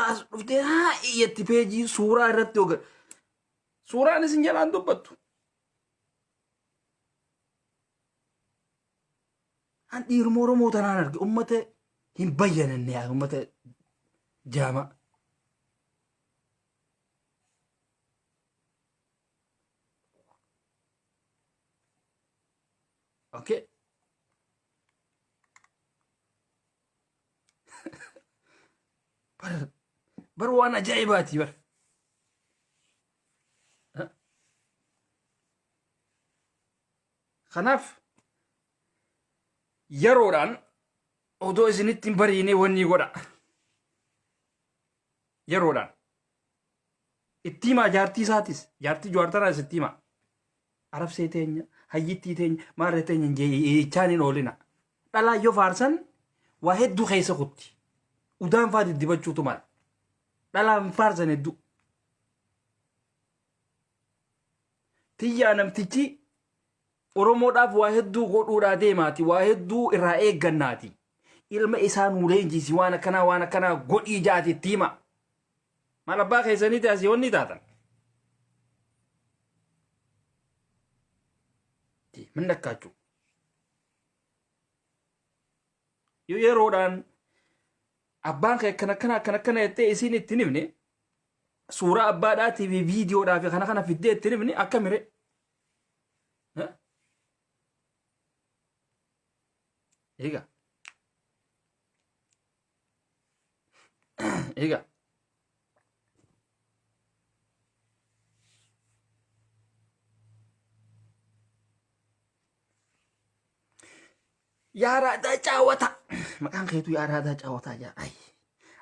S1: As dhuftee haa iyyatti peejii suuraa irratti hoga. Suuraan isin jalaan dubbattu. An dhiiruma Oromoo tanaan arge ummata hin bayyananne yaa ummata jaamaa. Okay. Bar bar waan ajaa'ibaati bar. Kanaaf yeroodhaan odoo isinitti hin bariine wanni godha. Yeroodhaan. Itti himaa jaartii isaatis jaartii Jawaar tanaas itti himaa. Arabsee teenya hayyittii teenya maarree teenya jechaan hin oolina. Dhalaa yoo faarsan waa hedduu keessa kutti. Udaan faa diddibachuutu mala. Dhalaan faarsan hedduu. Tiyyaa namtichi Oromoodhaaf waa hedduu godhuudhaa deemaati waa hedduu irraa eeggannaati. Ilma isaa nuu leenjisi waan akkanaa waan akkanaa godhii jaati itti hima. Maal abbaa keessaniiti asii wanni taatan. Min dhakkaachuu. Yoo yeroodhaan abbaan kee akkana akkana akkana akkana jettee isiin itti hin himne suuraa abbaadhaatii fi viidiyoodhaa fi kana kana fiddee itti hin himne akka mire. Egaa. Egaa. Yaa raadaa caawwataa. Maqaan keetu yaa raadaa caawwataa jaa. Ay.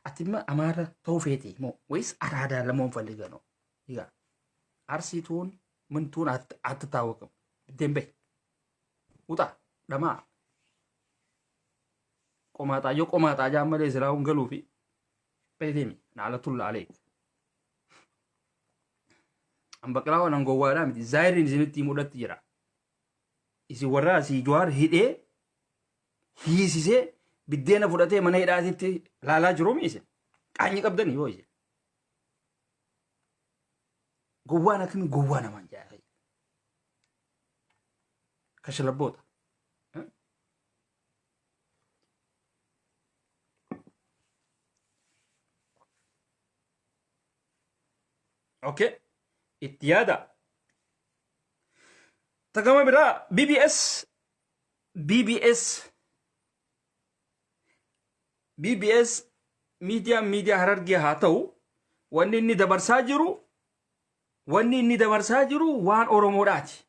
S1: Ati immoo Amaara ta'uu feeti moo wayis araadaa lamoon falliganoo. Egaa arsii tuun min tuun አትታወቅም biddeen bahi. Uxa dhamaa. Qomaaxaa yoo qomaaxaa jaan malee silaa hun galuufi bahi deemi. Naalatulla aleek. An baqilaa waan gowwaadhaa miti. Zaayiriin isinitti himudhatti jira. Isin warra asii Jawaar hidhee hiisisee biddeena fudhatee mana hidhaatitti laalaa jiru mi isin? Qaanyi qabdanii yoo isin. Gowwaan akkamii gowwaa namaan jaa. Kashalabboota. Okay. Itti yaada. Takama biraa BBS BBS BBS miidiyaan miidiyaa Harargee haa ta'u wanni inni dabarsaa jiru wanni inni dabarsaa jiru waan Oromoodhaati.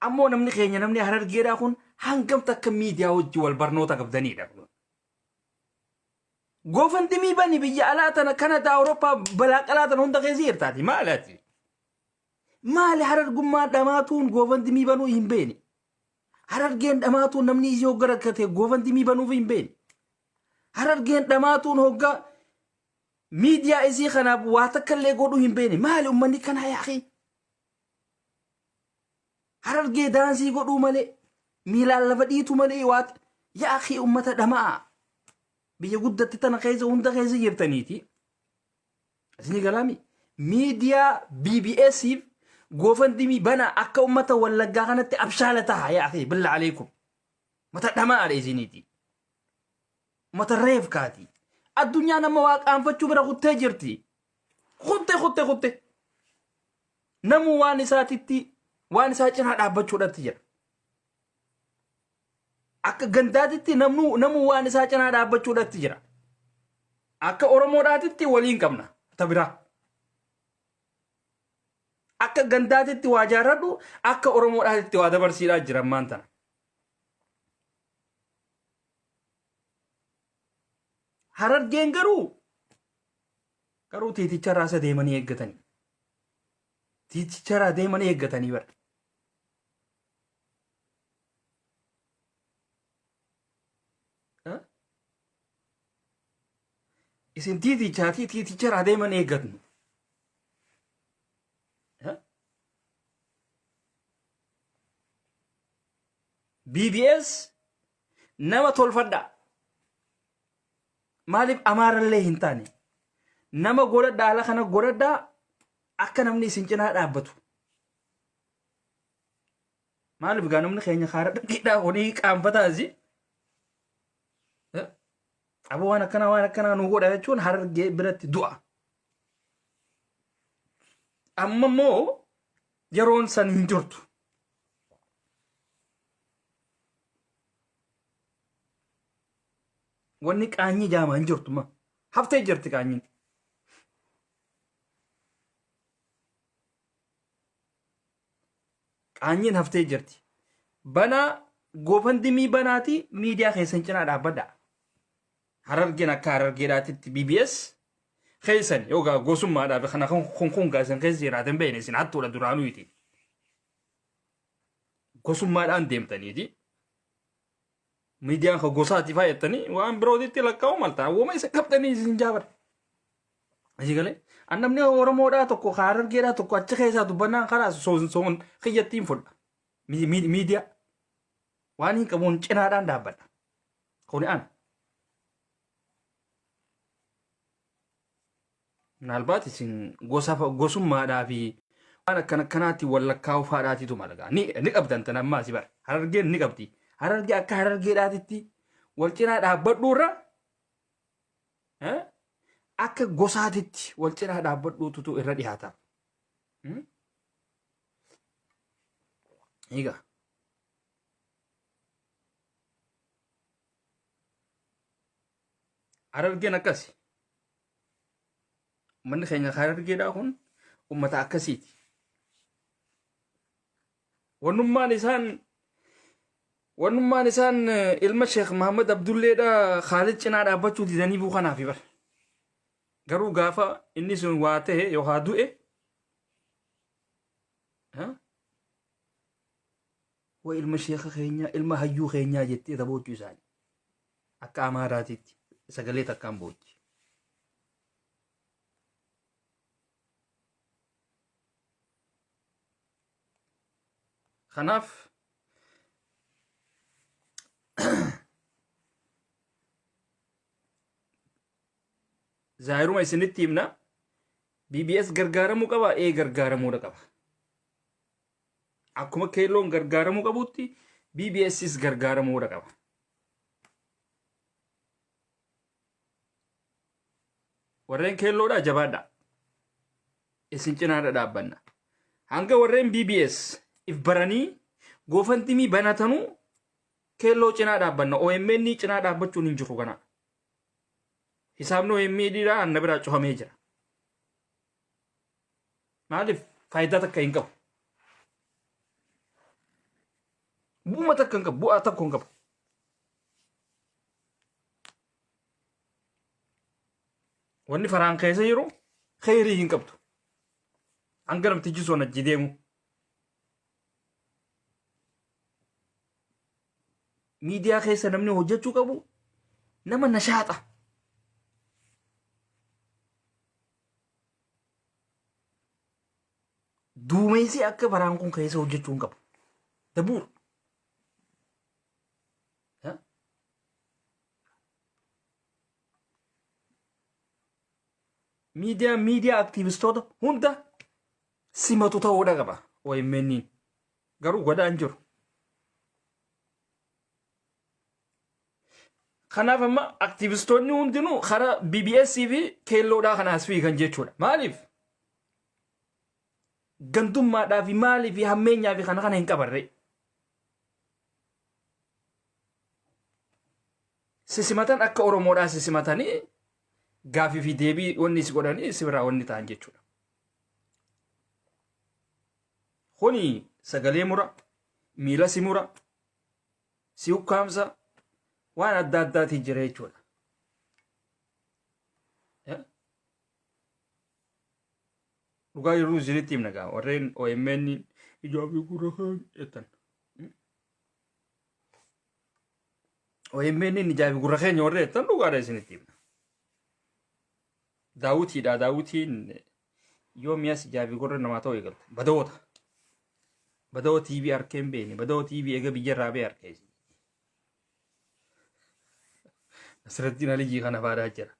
S1: Ammoo namni keenya namni Harargeedhaa kun hangam takka miidiyaa wajji wal barnoota qabdanidha. GoFundMe bani biyya alaa tana Kanadaa Awurooppaa balaa qalaa tana hunda keessa jirtaati maali ati? Maali harargummaa dhamaatuun GoFundMe banuu hin beekne? Harargeen dhamaatuun namni isii hogga rakkate GoFundMe banuuf hin beekne. Harargeen dhamaatuun hogga miidiyaa isii kanaaf waa takka illee godhuu hin beekne. Maali ummanni kanaa yaaqii? Harargee daansii godhuu malee miilaan lafa dhiitu malee waa yaaqii ummata dhama'aa. Biyya guddatti tana keessa hunda keessa jirtaniiti. Isinii galaami. Miidiyaa BBSif GoFundMe bana akka ummata Wallaggaa kanatti abshaala taha yaa akhi billa aleekum. Mata dhamaadha isiniiti. Mata reefkaati. Addunyaan amma waa qaanfachuu bira kuttee jirti. Kutte kutte kutte. Namuu waan isaatitti waan isaa cinaa dhaabbachuudhatti jira. Akka gandaatitti namuu waan isaa cinaa dhaabbachuudhatti jira. Akka Oromoodhaatitti waliin qabna ta biraa. Akka gandaatitti waa jaarradhu akka Oromoodhaatitti waa dabarsiidhaa jira ammaan tana. Harargeen garuu garuu tiiticharraa isa deemanii eeggatanii. Tiiticharraa deemanii eeggatanii bara. Isin tiitichaatii tiiticharraa deeman eeggatnu. BBS nama tolfadhaa. Maaliif amaarallee hin taane? Nama godhadhaa ala kana godhadhaa akka namni isin cinaa dhaabbatu. Maaliif gaa namni keenya kaara dhaqeedhaa horii qaanfataasi. Aboo waan akkanaa waan akkanaa nu godha jechuun harargee biratti du'a. Amma immoo yeroon san hin jirtu. Wanni qaanyii jaamaa hin jirtu ma. Haftee jirti qaanyiin. Qaanyiin haftee jirti. Banaa GoFundMe banaati miidiyaa keessan cinaa dhaabbadha. Harargeen akka harargeedhaatitti BBS keessan yookaan gosummaadhaaf kana kun kun gaasan keessa jiraatan beekne isin hattuudha duraanuuti. Gosummaadhaan deemtaniiti. Miidiyaan kan gosaati faa jettanii waan birootitti lakkaa'u malta. Woma isa qabdanii isin jaabar. Asii galee. An namni Oromoodhaa tokko ka Harargeedhaa tokko achi keessaa dubbannaan karaa soon soon kiyyattiin fudha. Miidiyaa. Waan hin qabuun cinaadhaan dhaabbadha. Kuni an. Minaalbaat isin gosa gosummaadhaa fi waan akkana akkanaatti wal lakkaa'uu faadhaatiitu malagaa. Ni ni qabdan tan ammaa si bara. Harargeen ni qabdi. Harargee akka harargeedhaatitti wal cinaa dhaabbadhuurra eh, akka gosaatitti wal cinaa dhaabbadhuututu irra dhiyaata. Hmm? Egaa. Harargeen akkasi. Uummanni keenya harargeedhaa kun uummata akkasiiti. Wannummaan isaan Wannummaan isaan ilma Sheekh Mahammad Abdulleedha Khaalid cinaa dhaabbachuu didaniifuu kanaafi bar. Garuu gaafa inni sun waa ta'e yookaan du'e wa ilma sheekha keenyaa ilma hayyuu keenyaa jettee taphochuu isaanii. Akka Amaaraatiitti sagalee takkaan boochi. Kanaaf zaahiruma isinitti himna BBS gargaaramuu qaba ee gargaaramuudha qaba. Akkuma keelloon gargaaramuu qabutti BBSs gargaaramuudha qaba. Warreen keelloodhaa jabaadhaa. Isin cinaadha dhaabbanna. Hanga warreen BBS if baranii goofantimii banatanuu keelloo cinaa dhaabbanna. OMN cinaa dhaabbachuun hin jiru kana. Hisaabni OMN dhaa anna biraa cufamee jira. Maaliif faayidaa takka hin qabu. Bu'uma takka hin qabu. Bu'aa tokko hin qabu. Wanni faraan keessa jiru kheyrii hin qabdu. Hanga namtichi sun achi deemu. Miidiyaa keessa namni hojjechuu qabu nama nashaaxa. Duumessi akka faraan kun keessa hojjechuu hin qabu. Dabuur. Miidiyaa miidiyaa aktiivistoota hunda simatu ta'uudha qaba OMN garuu godhaa hin jiru. Kanaaf amma aktiivistoonni hundinuu karaa BBS fi keelloodhaa kana as fiigan jechuudha. Maaliif? Gandummaadhaa fi maalii fi hammeenyaa fi kana kana hin qabarree. Sisimatan akka Oromoodhaa sisimatanii gaafii fi deebii wanni si godhanii si biraa wanni ta'an jechuudha. Kuni sagalee mura, miila si mura, si ukkaamsa waan adda addaatiin jira jechuudha. Dhugaa yeroo isinitti himna gaa warreen OMN ijaa fi gurra keenya jettan. OMN ijaa fi gurra keenya warreen jettan dhugaadha isinitti himna. Daawwitiidha daawwitiin yoo mi'as ijaa fi gurra namaa ta'uu eegalte badoota. Badoo TV arkee hin beekne badoo TV eega biyyarraa ba'e arkee isin. Nasraddiin Aliyyii kana faadaa jira.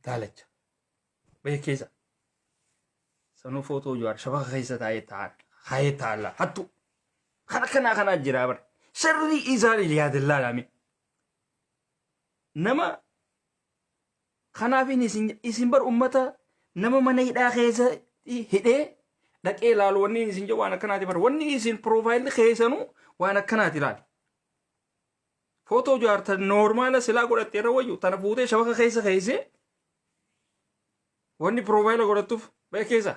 S1: Daalacha. Biyya keessa. Sanuu footoo Jawaar shabaka keessa taa'ee taa'an. Kaayee taa'an hattu. Kana kanaa kanaa jira bara. Sirrii isaan yaadallaa laame. Nama kanaaf isin isin bar ummata nama mana hidhaa keessa hidhee dhaqee ilaalu wanni isin jedhu waan akkanaati bar wanni isin piroofaayilli keessanuu waan akkanaati ilaali. Footoo Jawaar tan noormaala silaa godhatte irra wayyu tana fuutee shabaka keessa keessee wanni piroofaayila godhattuuf ba'e keessa.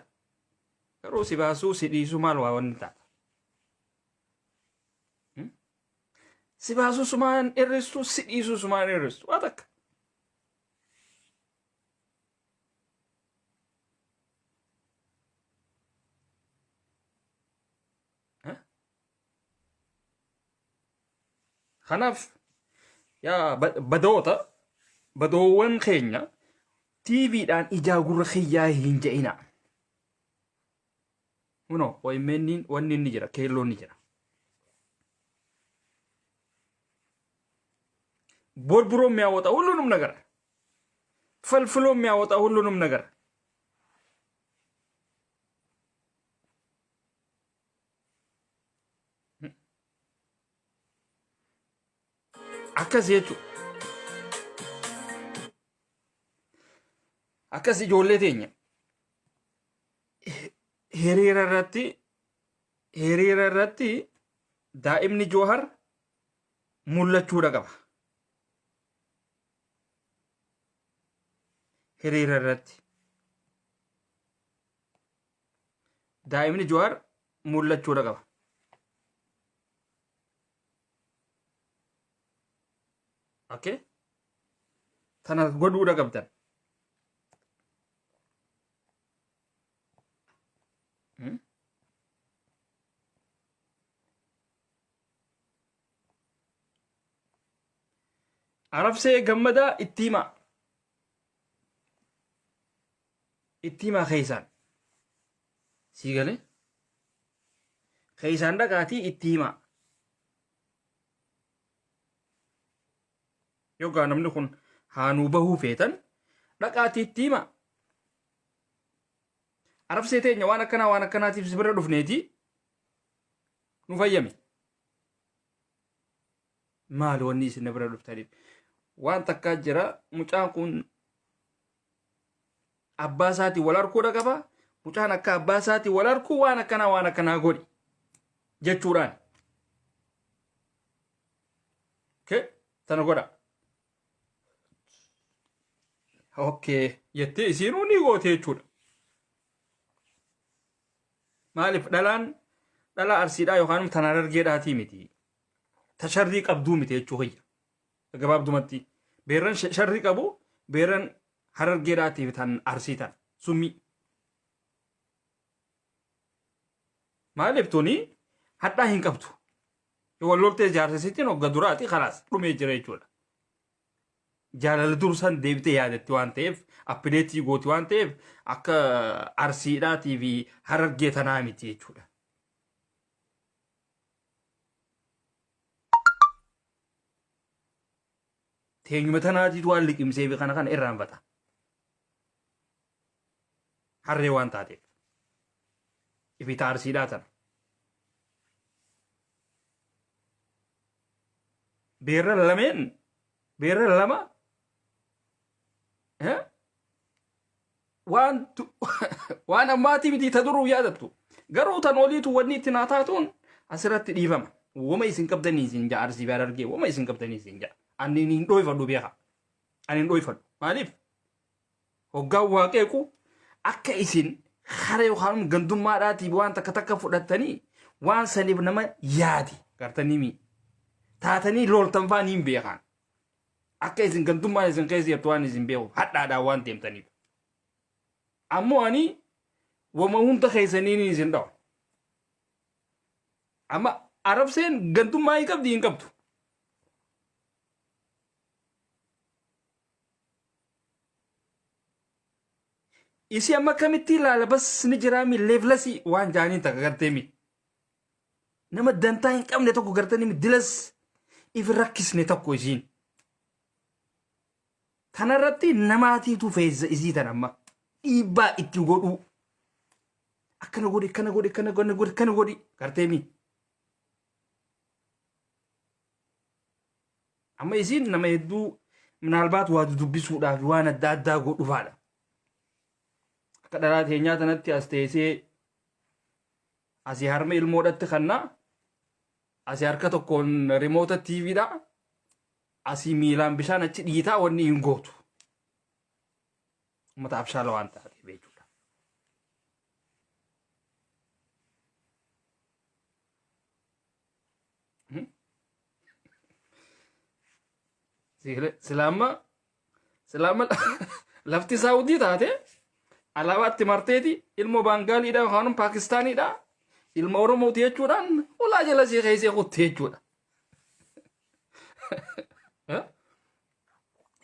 S1: Garuu si baasuu si dhiisuu maal waa wanni taata. Si baasuu sumaan hir'istu si dhiisuu sumaan hir'istu waa takka. Kanaaf yaa badoota badoowwan keenya TVdhaan ijaa gurra kiyyaa hin je'ina. Kunoo OMN wanni inni jira keelloon ni jira. ቦርቡሮ የሚያወጣ ሁሉንም ነገር ፈልፍሎ የሚያወጣ ሁሉንም ነገር Akkas jechuudha. Akkas ijoollee teenya hiriira irratti hiriira irratti daa'imni Joohar mul'achuudha qaba. Hiriira irratti daa'imni Joohar mul'achuudha qaba. Okay? Tana godhuudha qabdan. Arabsee gammadaa itti himaa. Itti himaa keessaan. Sii galee? Keessaan dhaqaatii itti himaa. Yookaan namni kun haanuu bahuu feetan dhaqaatii itti himaa. Arabsee teenya waan akkanaa waan akkanaatiif si bira dhufneeti nu fayyame. Maali wanni isin na bira dhuftaniif? Waan takkaa jira mucaan kun abbaa isaatiin wal arguudha qaba. Mucaan akka abbaa isaatiin wal arguu waan akkanaa waan akkanaa godhi jechuudhaan. Okay, tana godha. Okay, jettee isiinuu ni goote jechuudha. Maaliif dhalaan dhalaa arsiidhaa yookaan tanaan argeedhaatii miti. Ta sharrii qabduu miti jechuu kiyya. Gabaabdumatti beerran sharrii qabu beerran harargeedhaatii tan arsii tan summii. Maaliif tuni hadhaa hin qabdu. Yoo wal loltee jaarsisitiin hogga duraati kalaas dhumee jira jechuudha. Jaalala dursan deebitee yaadatti waan ta'eef appideetii gooti waan ta'eef akka arsiidhaatii fi harargee tanaa miti jechuudha. Teenyuma tanaatiitu waan liqimsee fi kana kana irraanfata. Harree waan taateef. Ifita arsiidhaa tana. Beerra lameen beerra lama waan waan ammaatii miti ta duruu yaadattu. Garuu tan oliitu wanni itti naa taatuun asirratti dhiifama. Wama isin qabdanii isin ja'a arsii fi harargee wama isin qabdanii isin ja'a. Ani hin dhooyfadhu beeka. Ani hin dhooyfadhu. Maaliif? Hoggaan waa qeequ akka isin hara yookaan gandummaadhaatiif waan takka takka fudhattanii waan saniif nama yaadi gartanii mi taatanii loltan faa niin beekaan. Akka isin gandummaan isin keessa jirtu waan isin beeku hadhaadhaan waan deemtaniif. Ammoo ani wama hunda keessanii isin dhawa. Amma arabseen gandummaa hin qabdi hin qabdu. Isi amma akkamitti ilaala bas ni jiraa mi leevlasii waan jaaniin takka gartee mi. Nama dantaa hin qabne tokko gartanii mi dilas if rakkisne tokko isiin. Tanarratti namaatiitu feessa isii tan amma dhiibbaa itti godhuu. Akkana godhi akkana godhi akkana godhi akkana godhi gartee mi. Amma isiin nama hedduu minaalbaat waa dudubbisuudhaaf waan adda addaa godhufaadha. Akka dhalaa teenyaa tanatti as teessee asii harma ilmoodhatti kannaa asii harka tokkoon rimoota TVdha asii miilaan bishaan achi dhiitaa wanni hin gootu. Uummata abshaala waan taateef jechuudha. Silaamma silaamma lafti Saawudii taate alaabaatti marteeti ilmoo Baangaaliidha yookaan Paakistaaniidha ilma Oromooti jechuudhaan ulaa jala sii keessee kutte jechuudha.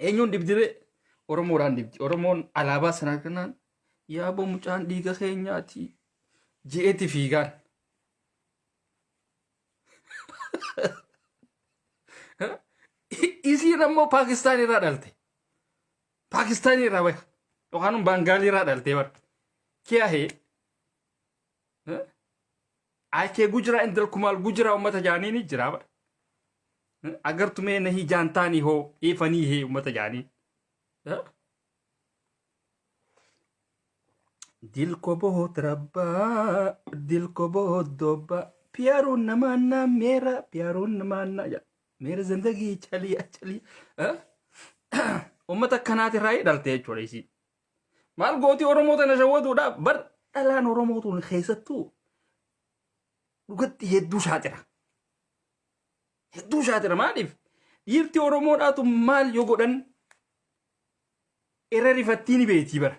S1: Eenyuun dhibdiree Oromoodhaan dhibdi. Oromoon alaabaa sana kanaan yaaboo mucaan dhiiga keenyaati je'eeti fiigaan. Isiin ammoo Paakistaan irraa dhalte. Paakistaan irraa bahe. Yookaan Baangaalii irraa dhalte bara. Kiyaa hee. Akee gujiraa intal kumaal gujiraa uummata jaanii ni jira bara. Agar tumee nahii jaantaanii hoo eefanii hee uummata jaanii. दिल को बहुत रब्बा दिल को बहुत दोब्बा प्यारो न मानना मेरा प्यारो न मानना या मेरा जिंदगी चलिया चलिया ummata akkanaati irraa dhalte jechuudha isii maal gooti oromoo tana shawwaduudha bar dhalaan oromoo tun keessattuu dhugatti hedduu shaaxira hedduu shaaxira maaliif Dhiirti Oromoodhaatu maal yoo godhan irra rifattii ni beetii bara.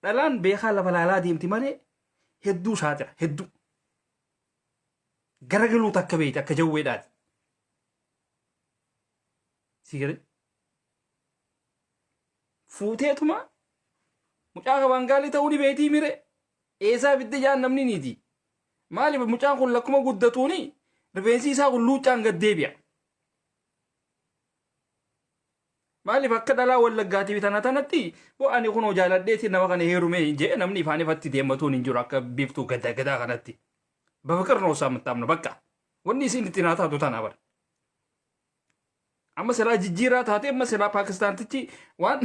S1: Dhalaan beekaa lafa laalaa deemti malee hedduu saaxira hedduu. Garagaluu takka beekti akka jawweedhaati. Si galee? Fuuteetuma mucaa baangaalii ta'uu ni beektii mire eessaa fidde jaan namni niiti. Maaliif mucaan kun lakkuma guddatuuni rifeensi isaa kun luuccaan gad deebi'a. Maaliif akka dhalaa wallaggaatii fi tana tanatti boo ani kunoo jaaladheeti nama kana heerume jee namni ifaan ifatti deemmatuun hin jiru akka biiftuu gadaa gadaa kanatti. Bafaqir noo isaa mattaamna bakka. Wanni isin itti naa taatu tana bara. Amma silaa jijjiiraa taate amma silaa Paakistaantichi waan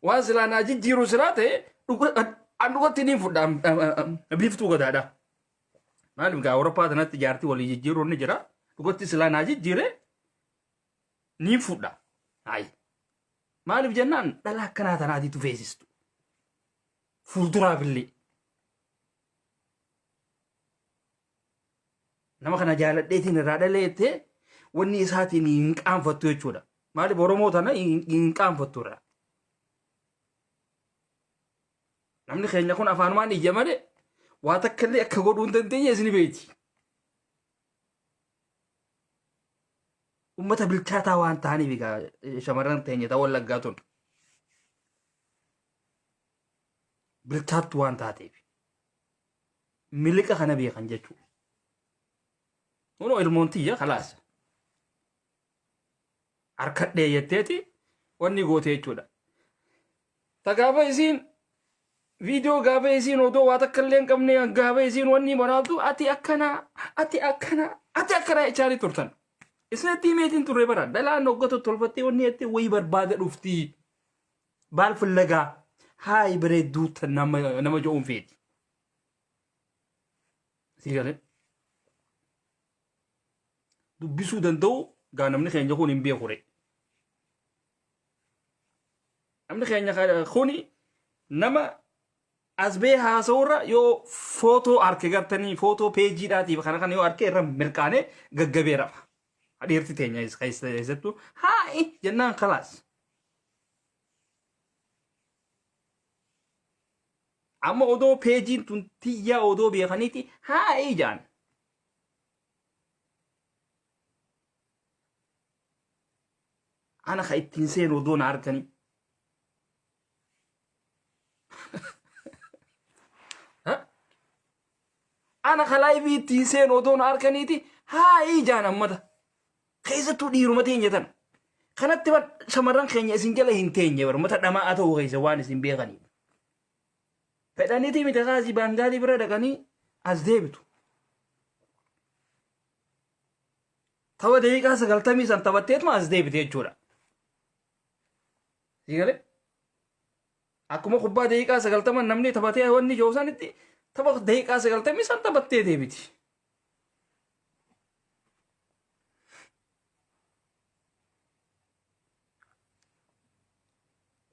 S1: waan silaa naa jijjiiru silaa ta'e an dhugatti niin fudha biiftuu gadaadha. Maaliif gaa Awurooppaa tanatti jaartii walii jijjiiruun ni jira. Dhugatti silaa naa jijjiire niin fudha. Hayi. Maaliif jennaan dhala akkanaa tanaatiitu feesistu. Fuulduraafillee. Nama kana jaaladheetiin irraa dhaleettee wanni isaatiin hin qaanfattu jechuudha. Maaliif Oromoo tana hin qaanfattu irraa. Namni keenya kun afaanumaan iyya malee waa takka illee akka godhuu hin dandeenye isin beeti. Uummata bilchaataa waan ta'aniif egaa shamarran teenya ta'uu wallaggaa tun. Bilchaattu waan taateef. Miliqa kana beekan jechuudha. Kunoo ilmoon tiyya kalaas. Harkadhee jetteeti wanni goote jechuudha. Ta gaafa isiin viidiyoo gaafa isiin odoo waa takka illee hin qabne gaafa isiin wanni waraabdu ati akkanaa ati akkanaa ati akkanaa jechaanii turtan. Isinitti himeetiin turre bara dhalaan hogga tottolfattee wanni jettee wayii barbaada dhufti. Baal fillagaa haayi bareedduu nama nama je'uun feeti. Sii galee. Dubbisuu danda'u gaa namni keenya kun hin beeku ree. Namni keenya kuni nama as bee haasa'urra yoo footoo arke gartanii footoo peejiidhaatiif kana kana yoo arke irra mirqaanee gaggabee rafa. Dhiirti teenya keessattuu haa'i jennaan kalaas. Amma odoo peejiin tun tiyyaa odoo beekaniiti haa'i jaan. Ana ka ittiin seenu odoo na arganii. Ana ka laayivii ittiin seenu odoo na arganiiti haa'ii jaan ammata. Keessattuu dhiiruma teenya tana. Kanatti bar shamarran keenya isin jala hin teenye bar mata dhama'aa ta'uu keessa waan isin beekaniif. Fedhaniitii miti kaasii baangaalii bira dhaqanii as deebitu. Tapha daqiiqaa sagaltamii san taphatteetuma as deebite jechuudha. Sii galee? Akkuma kubbaa daqiiqaa sagaltama namni taphatee wanni jiru sanitti tapha daqiiqaa sagaltamii san taphattee deebiti.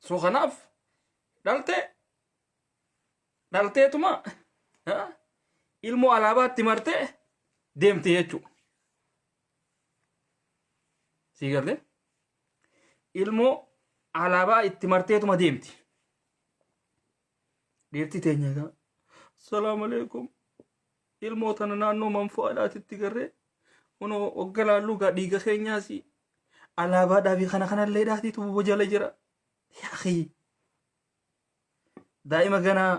S1: So kanaaf dhaltee dhalteetuma ilmoo alaabaatti martee deemte jechuudha. Sii galee? Ilmoo alaabaa itti marteetuma deemti. Dhiirti teenya egaa. Assalaamu alaikum. Ilmoo tana naannoo manfu'aadhaatitti garree kunoo wagga laalluu gaa dhiiga keenyaas alaabaadhaa fi kana kanallee dhaatiitu buba jala jira. Yaa daa'ima ganaa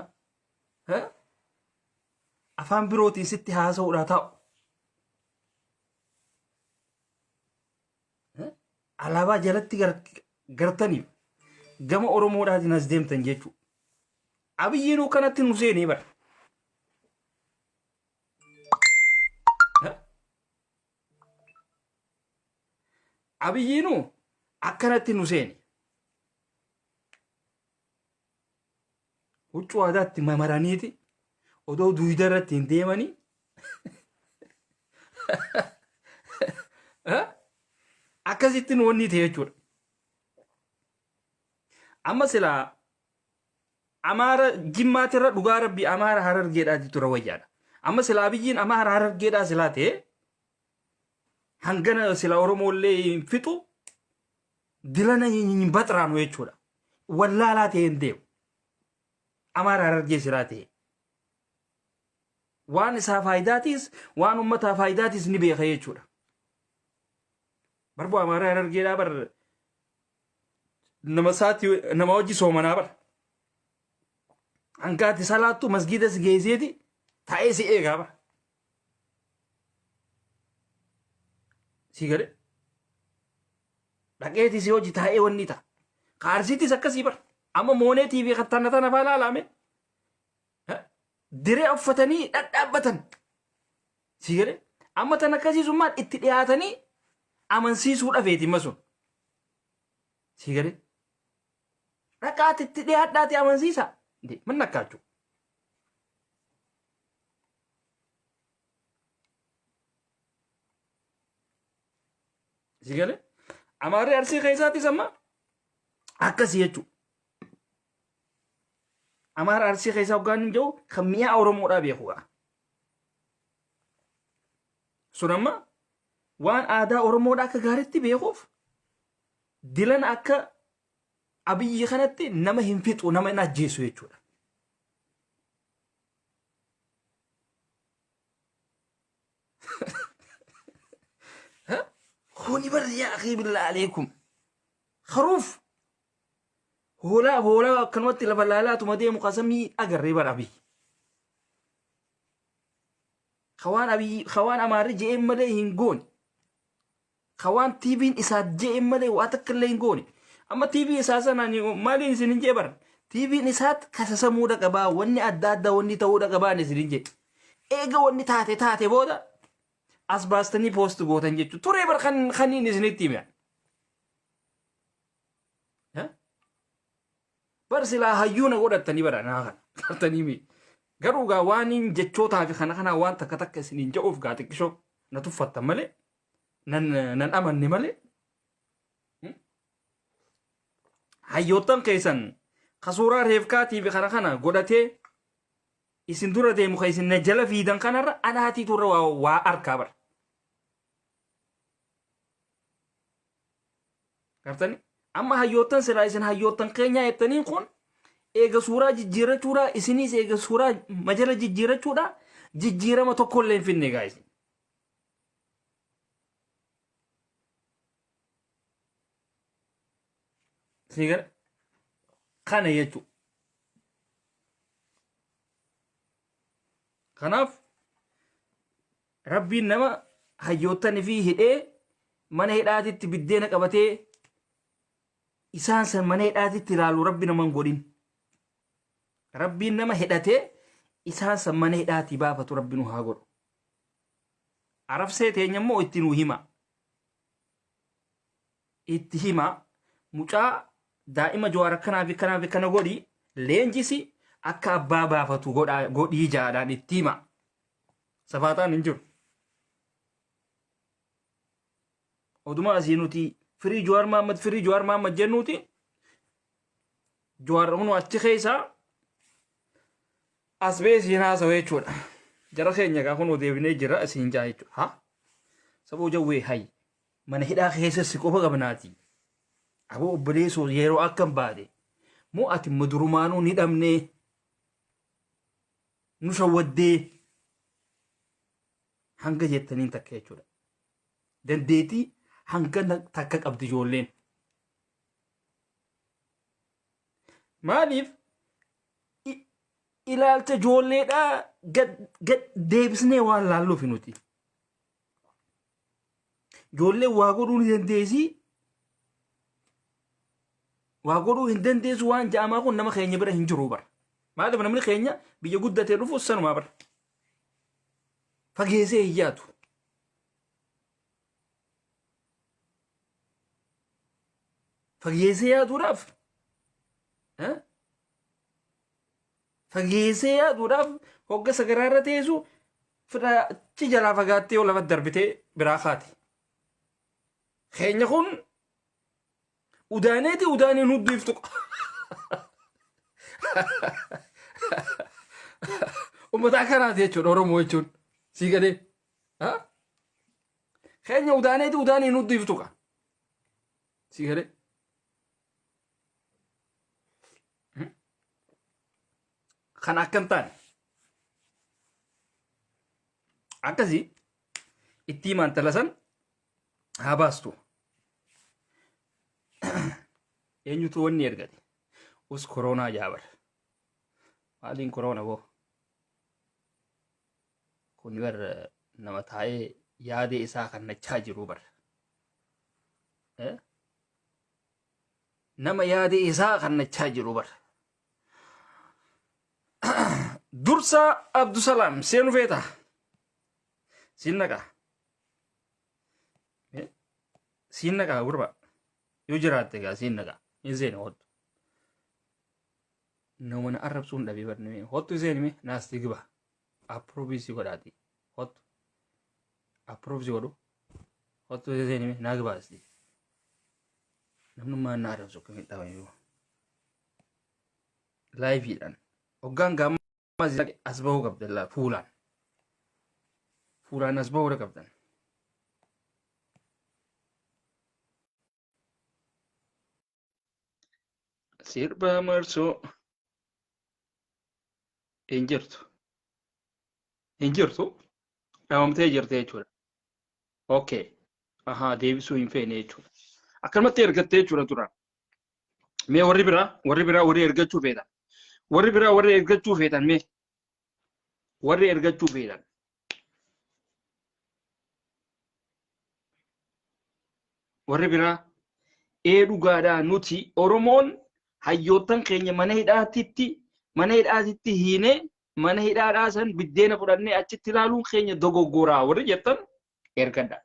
S1: afaan birootiin sitti haasa'uudhaa taa'u. Alaabaa jalatti gartaniif gama Oromoodhaatiin as deemtan jechuudha. Abiyyiinuu kanatti nu seenee bara. Abiyyiinuu akkanatti nu seene. Huccuu aadaatti mamaraniiti odoo duuyda irratti hin deemanii akkasitti nu wanni ta'e jechuudha. Amma silaa Amaara jimmaatirra dhugaa rabbii Amaara harargeedhaati tura wayyaadha. Amma silaa biyyiin Amaara harargeedhaa silaa ta'e Hangana sila Oromoollee hin fixu dilana hin baxraanu jechuudha. Wallaalaa ta'e hin deemu. Amaara Harargee silaa ta'e. Waan isaa faayidaatiis waan uummataa faayidaatiis ni beeka jechuudha. Barboo Amaaraa Harargeedhaa bar nama isaatti nama hojii soomanaa bar. Hangaatti salaattu masgiida si geesseeti taa'ee si eegaa bar. Si galee dhaqeeti si hojii taa'ee wanni ta'a. Kaarsiitis akkasii bar. Amma mooneetii fi kattana tana faa laalaame. Diree uffatanii dhadhaabbatan. Si galee amma tan akkasii sun maal itti dhiyaatanii amansiisuu dhafeeti amma sun. Si galee dhaqaati itti dhiyaadhaati amansiisa. Man akkaachuu. Si galee Amaarri Arsii keessaatis amma akkasii jechuudha. Amaara Arsii keessaa hoggaan hin jiru kan mi'aa Oromoodhaa beeku gaa. Sun amma waan aadaa Oromoodhaa akka gaariitti beekuuf dilan akka Abiyyi kanatti nama hin fixu nama hin ajjeesu jechuudha. Kuni bar yaa akii billaa aleekum. Haruuf hoolaa hoolaa akkanumatti lafa laalaatuma deemu qasamii agarree bar Abiyyi. Kawaan Abiyyi kawaan Amaarri je'een malee hin goone. Kawaan TV'n isaa je'een malee waa takka illee hin goone. Amma TV isaa sana maaliin isin hin jee bar. TV'n isaat kasasamuudha qabaa wanni adda addaa wanni ta'uudha qabaan isin hin jee. Eega wanni taate taate booda as baastanii poost gootan jechuudha. Turee bar kan kaniin isinitti hime. Bar silaa hayyuu na godhattanii bara naa kana gartanii mi. Garuu gaa waan hin jechootaa fi kana kanaa waan takka takka isiniin ja'uuf gaa xiqqishoo na tuffattan malee nan nan amanne malee. Hayyoottan keessan ka suuraa reefkaatii fi kana kana godhatee isin dura deemu ka isin na jala fiidan kanarra anaatiitu irra waa waa arkaa bara. Gartani? Amma hayyoottan silaa isin hayyoottan keenyaa jettaniin kun eega suuraa jijjiirrachuudha isiniis eega suuraa majala jijjiirrachuudha jijjiirama tokko illee hin finne egaa isin. Isin gara kana jechuudha. Kanaaf Rabbiin nama hayyoottani fi hidhee mana hidhaatitti biddeena qabatee isaan san mana hidhaatitti ilaalu Rabbi nama hin godhin. Rabbiin nama hidhatee isaan san mana hidhaatii baafatu Rabbi nu haa godhu. Arabsee teenya immoo itti nu hima. Itti hima mucaa daa'ima Jawaar akkanaa fi kanaa fi kana godhi leenjisi akka abbaa baafatu godhaa godhii jaadhaan itti hima. Safaaxaan hin jiru. Oduma asii nuti firii Jawaar Mahaammad firii Jawaar Mahaammad jennuuti Jawaar hunu achi keessaa as ba'ee isiin haasawa jechuudha. Jara keenya egaa kunoo deebinee jira isiin jaa jechuudha. Ha? Saboo jawwee hay mana hidhaa keessa si qofa qabnaati. Aboo obboleessoo yeroo akkam baate moo ati mudurumaanuu ni dhabnee nu shawwaddee hanga jettaniin takka jechuudha. Dandeettii hanga takka qabdi ijoolleen. Maaliif ilaalcha ijoolleedhaa gad gad deebisnee waan laalluufi nuti. Ijoolleen waa godhuu ni dandeessi. Waa godhuu hin dandeessu waan ja'amaa kun nama keenya bira hin jiru bara. Maaliif namni keenya biyya guddatee dhufu sanumaa bara. Fageessee hin yaadu. Fageessee yaaduudhaaf fageessee yaaduudhaaf hogga sagaraarra teessu achi jalaa fagaattee yoo lafa darbitee biraa kaati. Keenya kun udaaneeti udaaneen hudduu iftu. Uummata akkanaati jechuudha Oromoo jechuun. Sii galee. Keenya udaaneeti udaanii nu dhiiftu qa. Si galee. Kan akka hin taane. Akkasii itti himaan tala san haa baastu. Eenyutu wanni ergate? Us koronaa jaabar. Maaliin koroona boo? Kun bar nama taa'ee yaada isaa kannachaa jiru bar. Eh? Nama yaada isaa kannachaa jiru bar. Dursa Abdusalaam seenu feeta. Siin naqa. Eh? Siin naqa gurba. Yoo jiraatte egaa siin naqa. Hin seene hottu. Nama na arrabsuun dhabee barnee hottu seeni mee naasti giba. Approve si godhaati. Hottu. Approve si godhu. Hottu seeni mee naa gibaasti. Namnummaan na arrabsu akkamitti dhabame yoo. Laayifiidhaan. Hoggaan gaamma as bahuu qabdan laa fuulaan. Fuulaan as bahuu qabdan. Sirba marsoo hin jirtu. Hin jirtu. Dhabamtee jirti jechuudha. Okay. Ahaa deebisuu hin feene jechuudha. Akkanumatti ergattee jechuudha duraan. Mee warri biraa warri biraa warri ergachuu feetan. Warri biraa warri ergachuu feetan mee warri ergachuu feetan. Warri biraa ee dhugaadhaa nuti Oromoon hayyoottan keenya mana hidhaatitti mana hidhaatitti hiinee mana hidhaadhaa san biddeena fudhannee achitti ilaaluun keenya dogoggoraa warri jettan ergadha.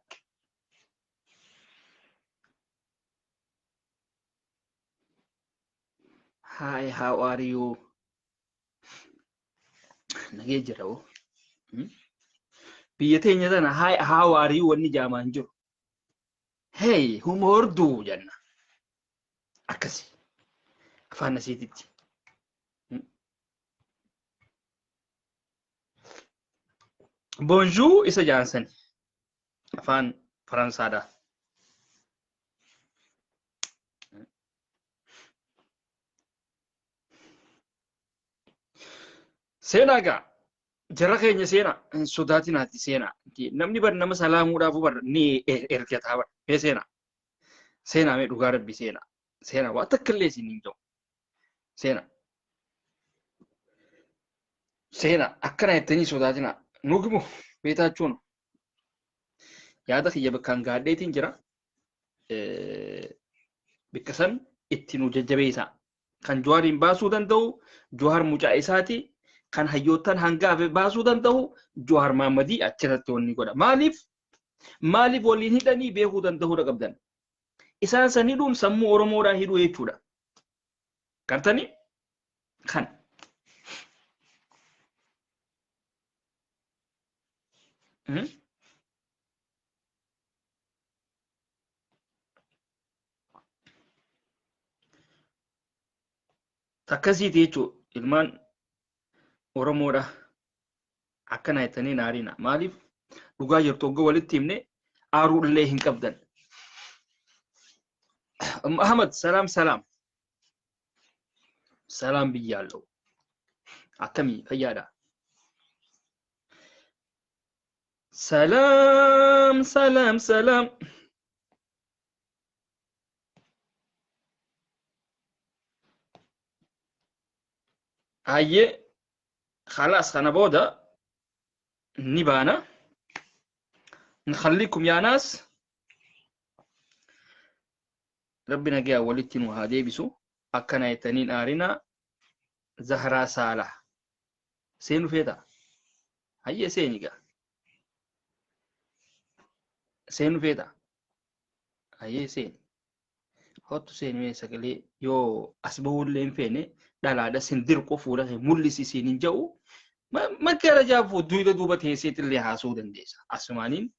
S1: Hi, how are you? Nagee jira hoo. Biyya teenya tana hi, how are you wanni jaamaan jiru. Hey, huma horduu jenna. Akkasi. Afaan asiititti. Bonjour isa jaansani. Afaan Faransaadha. Seenaa gaa jara keenya seenaa hin sodaatinaati seenaa. Namni bar nama salaamuudhaaf bar ni ergataa bar. Mee seenaa. Seenaa mee dhugaa rabbi seenaa. Seenaa waa takka illee isin hin jiru. Seenaa. Seenaa akkana jettanii sodaatinaa. Nugimu beetaachuun yaada kiyya bakkaan gaadheetiin jira. Bikka san itti nu jajjabeessaa. Kan Jawaariin baasuu danda'u Jawaar mucaa isaati. Kan hayyoottan hangaafe baasuu danda'u Jawaar Mahammadii achirratti wanni godha. Maaliif? Maaliif waliin hidhanii beekuu danda'uudha qabdan? Isaan san hidhuun sammuu Oromoodhaa hidhuu jechuudha. Gartanii? Kan. Takkasiiti jechuun ilmaan Oromoodha. Akkana jettanii naariina. Maaliif dhugaa jirtu hogga walitti himne aaruu illee hin qabdan. Ahmad salaam salaam. Salaam biyyaallo. Akkamii fayyaadha. Salaam salaam salaam. Hayyee khalaas kana booda ni baana. Nkhallikum yaa naas. Rabbi nagaa walitti nu haa deebisu. Akkana jettanii hin aarinaa. Zahraa Saalah. Seenu feetaa? Hayyee seeni gaa. Seenu feetaa? Hayyee seeni. Hottu seeni mee sagalee yoo as bahuullee hin feene dhalaadha sin dirqu fuula kee mul'isi siin hin ja'u. Maggaala jaafuu duyda duuba teesseetillee haasa'uu dandeessa. Asumaaniin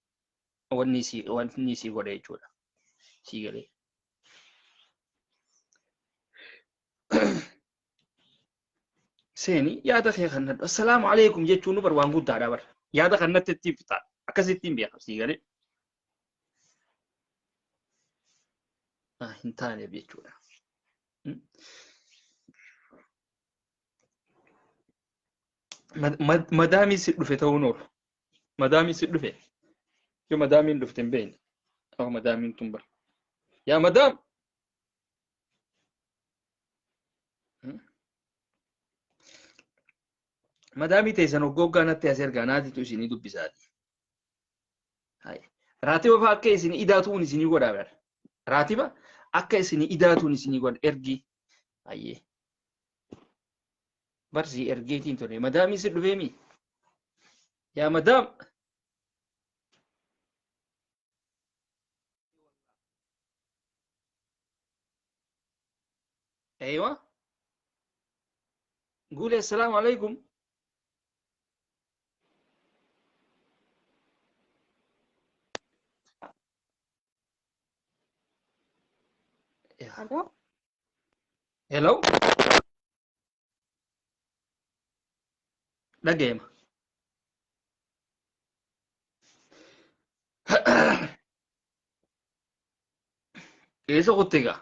S1: wanni sii godha jechuudha. Sii galee. Seeni yaada kee kan nadhu assalaamu alaikum jechuun nu bar waan guddaadha bar yaada kan natti ittiin fixa akkasittiin beeka sii galee. Hin taaneef jechuudha. Madaamii si dhufe ta'uun oolu. Madaamii si dhufe. Yoo madaamiin dhufte hin beekne. Aho madaamiin tun bara. Yaa madaam! Madaamii teessan hoggoggaa natti as ergaa naatitu isinii dubbisaati. Raatiba fa'aa akka isin idaatuun isinii godhaa bara. Raatiba akka isin idaatuun isinii godha ergii. Hayyee. Barsii ergeetiin ture. Madaamii si dhufeemi. Yaa madaam. Eywa. Guule assalaamu alaikum.
S2: Hello?
S1: Hello? Dhaga'ema. Eessa kutte egaa?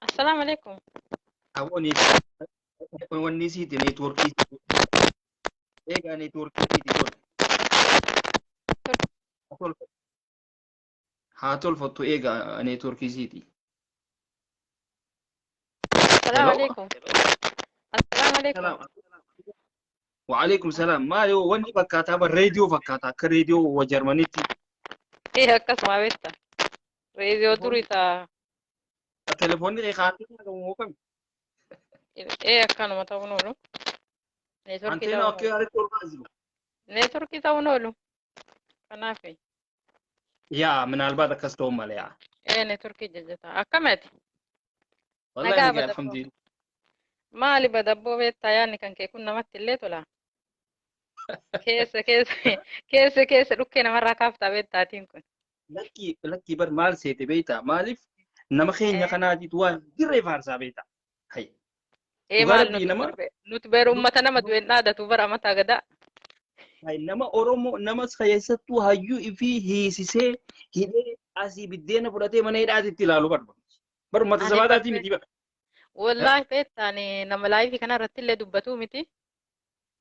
S2: Assalaamu alaikum.
S1: Aboo wanni siiti neetwoorkii eegaa neetwoorkii siiti tol. Haa tolfattu eegaa neetwoorkii siiti.
S2: Assalaamu
S1: Hello?
S2: alaikum. Assalaamu alaikum.
S1: Salaam. Wa'alaikum salaam. Maali wanni fakkaataa bar reediyoo fakkaata akka reediyoo wa Jarmaniitti.
S2: Ee akkasuma beekta. Reediyoo durii ta'a.
S1: Telefoonni kee kaartuu qabu moo kami?
S2: Ee akkanuma ta'uun oolu. Neetworkii
S1: Anteenaa
S2: ta'uun
S1: akka
S2: oolu.
S1: yaaritti ol kaasisu.
S2: Neetworkii ta'uun oolu. Kanaaf
S1: Yaa minaalbaat akkas ta'uu mala yaa.
S2: ee neetworkii jajjata. Akkamati?
S1: Wallahi
S2: Nagaa
S1: nagee
S2: badabboo.
S1: alhamdulillah.
S2: Maali badabboo beektaa yaadni kan kee kun namatti illee tola. Keessa keessa keessa keessa dhukkee namarraa kaaftaa beektaatiin kun.
S1: Lakkii lakkii bar maal seete beektaa maaliif nama keenya kanaatiitu waan dirree faarsaa beektaa. Hay.
S2: Ee
S1: Dhugaa
S2: maal
S1: rabbii
S2: nuti
S1: nama
S2: barbe nuti beeru ummata nama du'een dhaadatu bara mataa gadaa.
S1: hay nama Oromoo nama keessattuu hayyuu ifii hiisisee hidhee asii biddeena fudhatee mana hidhaatitti ilaalu barba. Bar ummata
S2: Ani
S1: sabaataatii
S2: barbe
S1: miti bara.
S2: wallaahi beektaan nama laayifii kana irratti illee dubbatu miti.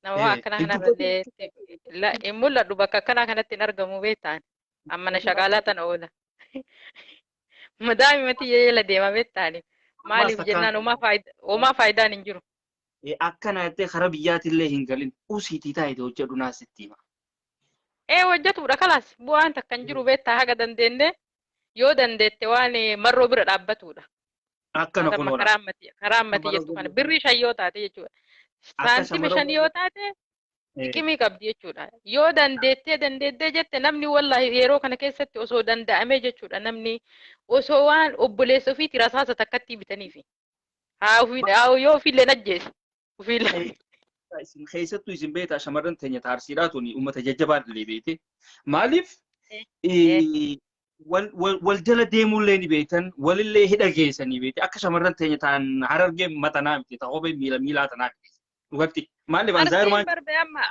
S2: Nama waan akkanaa
S1: Hin
S2: kana
S1: dubbatu.
S2: irra illee hin mul'adhu bakka akkanaa kanatti hin argamu beektaan. Amma na shaqaalaa tana oola. Madaami mati jala deema beektaani.
S1: Ammaas
S2: Maaliif
S1: takkaan
S2: jennaan homaa faayidaan hin jiru.
S1: Akkana jettee karaa biyyaatillee hin galin usiitii taa'ite hojjedhu naa sitti hima.
S2: Ee hojjetuudha kalaas bu'aan takka hin jiru beektaa haga dandeenne yoo dandeette waan marroo bira dhaabbatudha.
S1: Akkana
S2: Amma
S1: kunoodha.
S2: karaa ammati jettu kana birrii 5 yoo taate jechuudha.
S1: Akka
S2: Saantima
S1: shamara
S2: 5 yoo taate xiqimii qabdi jechuudha. Yoo dandeettee dandeettee jette namni wallaahi yeroo kana keessatti osoo danda'amee jechuudha namni osoo waan obboleessa ofiitti rasaasa takkatti bitaniifi. Haa ofii haa yoo ofiillee ajjeese. Ofiillee.
S1: Isin keessattuu isin beektaa shamarran teenya taarsiidhaa tuni uummata jajjabaa illee beekte. Maaliif wal jala deemuullee ni beektan walillee hidha geessanii beekte akka shamarran teenya ta'an harargee matanaa miti ta'uu kophee miila miilaa tanaa miti. Dhugatti maaliif an
S2: Arsiin
S1: zaayirumaan
S2: bar amma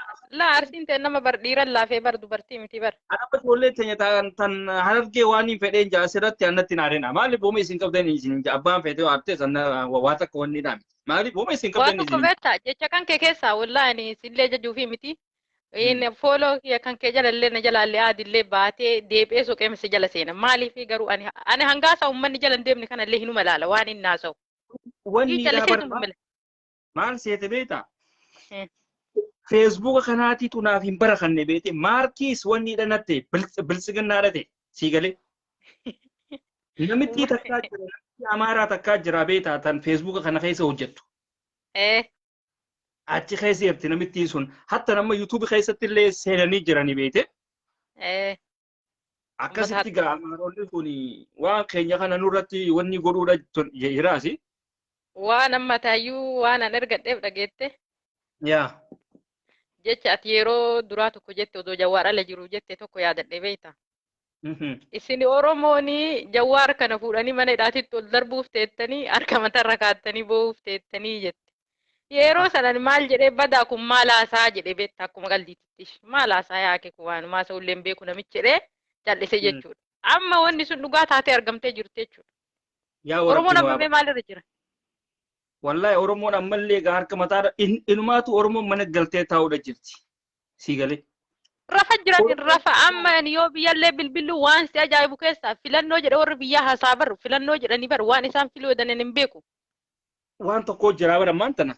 S2: laa arsiin ta'e nama bar dhiiran laafee bar dubartii miti bar.
S1: Anabba ijoollee teenya ta'an tan harargee waan hin fedheen jaa asirratti annatti hin aarina. Maaliif booma isin qabdan isin hin jaa abbaan feetee aartee sanna waa takka wanni dhaa miti. Maaliif booma isin
S2: Waa
S1: qabdan
S2: tokko
S1: isin
S2: beektaa jecha kan kee keessaa wallaahi ani sillee jajuufii miti. Inni fooloo kiyya kan kee jalallee na jalaallee aadillee baatee deebi'ee soqee misi jala seena. Maaliif garuu ani hangaasaa uummanni jala hin deemne kanallee hinuma laala waan inni haasa'u.
S1: Wanni
S2: Ii
S1: dhaa
S2: calliseetuma
S1: bar
S2: mala.
S1: maal seete beektaa? Feesbuuka kanaatiitu naaf hin barakanne beekte maarkiis wanni dhanatte biltsiginnaa dhate sii galee. Namitti takkaa jira namitti amaaraa takkaa jira beektaa tan feesbuuka kana keessa hojjettu. Achi keessa jirti namittiin sun hatta nama yuutuubii keessatti illee seenanii jiranii beekte. Akkasitti gaa amaaronni kun waan keenya kana nurratti wanni godhuudha jiraasi.
S2: Waan amma taayyuu waan an ergadheef dhageette.
S1: Yaa.
S2: Jecha ati yeroo duraa tokko jette odoo Jawaar ala jiru jette tokko yaadadhe beekta. Isin Oromoon Jawaar kana fuudhanii mana hidhaatitti ol darbuuf teettanii harka matarra kaattanii boo'uuf teettanii jette. Yeroo sanan maal jedhee, badaa kun maal haasaa jedhee beektaa, akkuma qaldiitti maal haasaa yaake kun waan maasa ullee hin beeku namichi jedhee cal'ise jechuudha. Amma wanni sun dhugaa taatee argamtee jirti jechuudha.
S1: Yaa
S2: Oromoon
S1: warra
S2: amma mee maalirra jira?
S1: Wallahi Oromoon ammallee egaa harka mataadha. Inumaatu Oromoon mana galtee taa'uudha jirti. Sii galee.
S2: Rafa jiran rafa. Amma ani yoo biyyallee bilbillu, waan si ajaa'ibu keessaa filannoo jedhe warri biyyaa haasaa baru, filannoo jedhanii baru, waan isaan filuu jedhanii hin beeku.
S1: Waan tokko jira bara ammaan tana.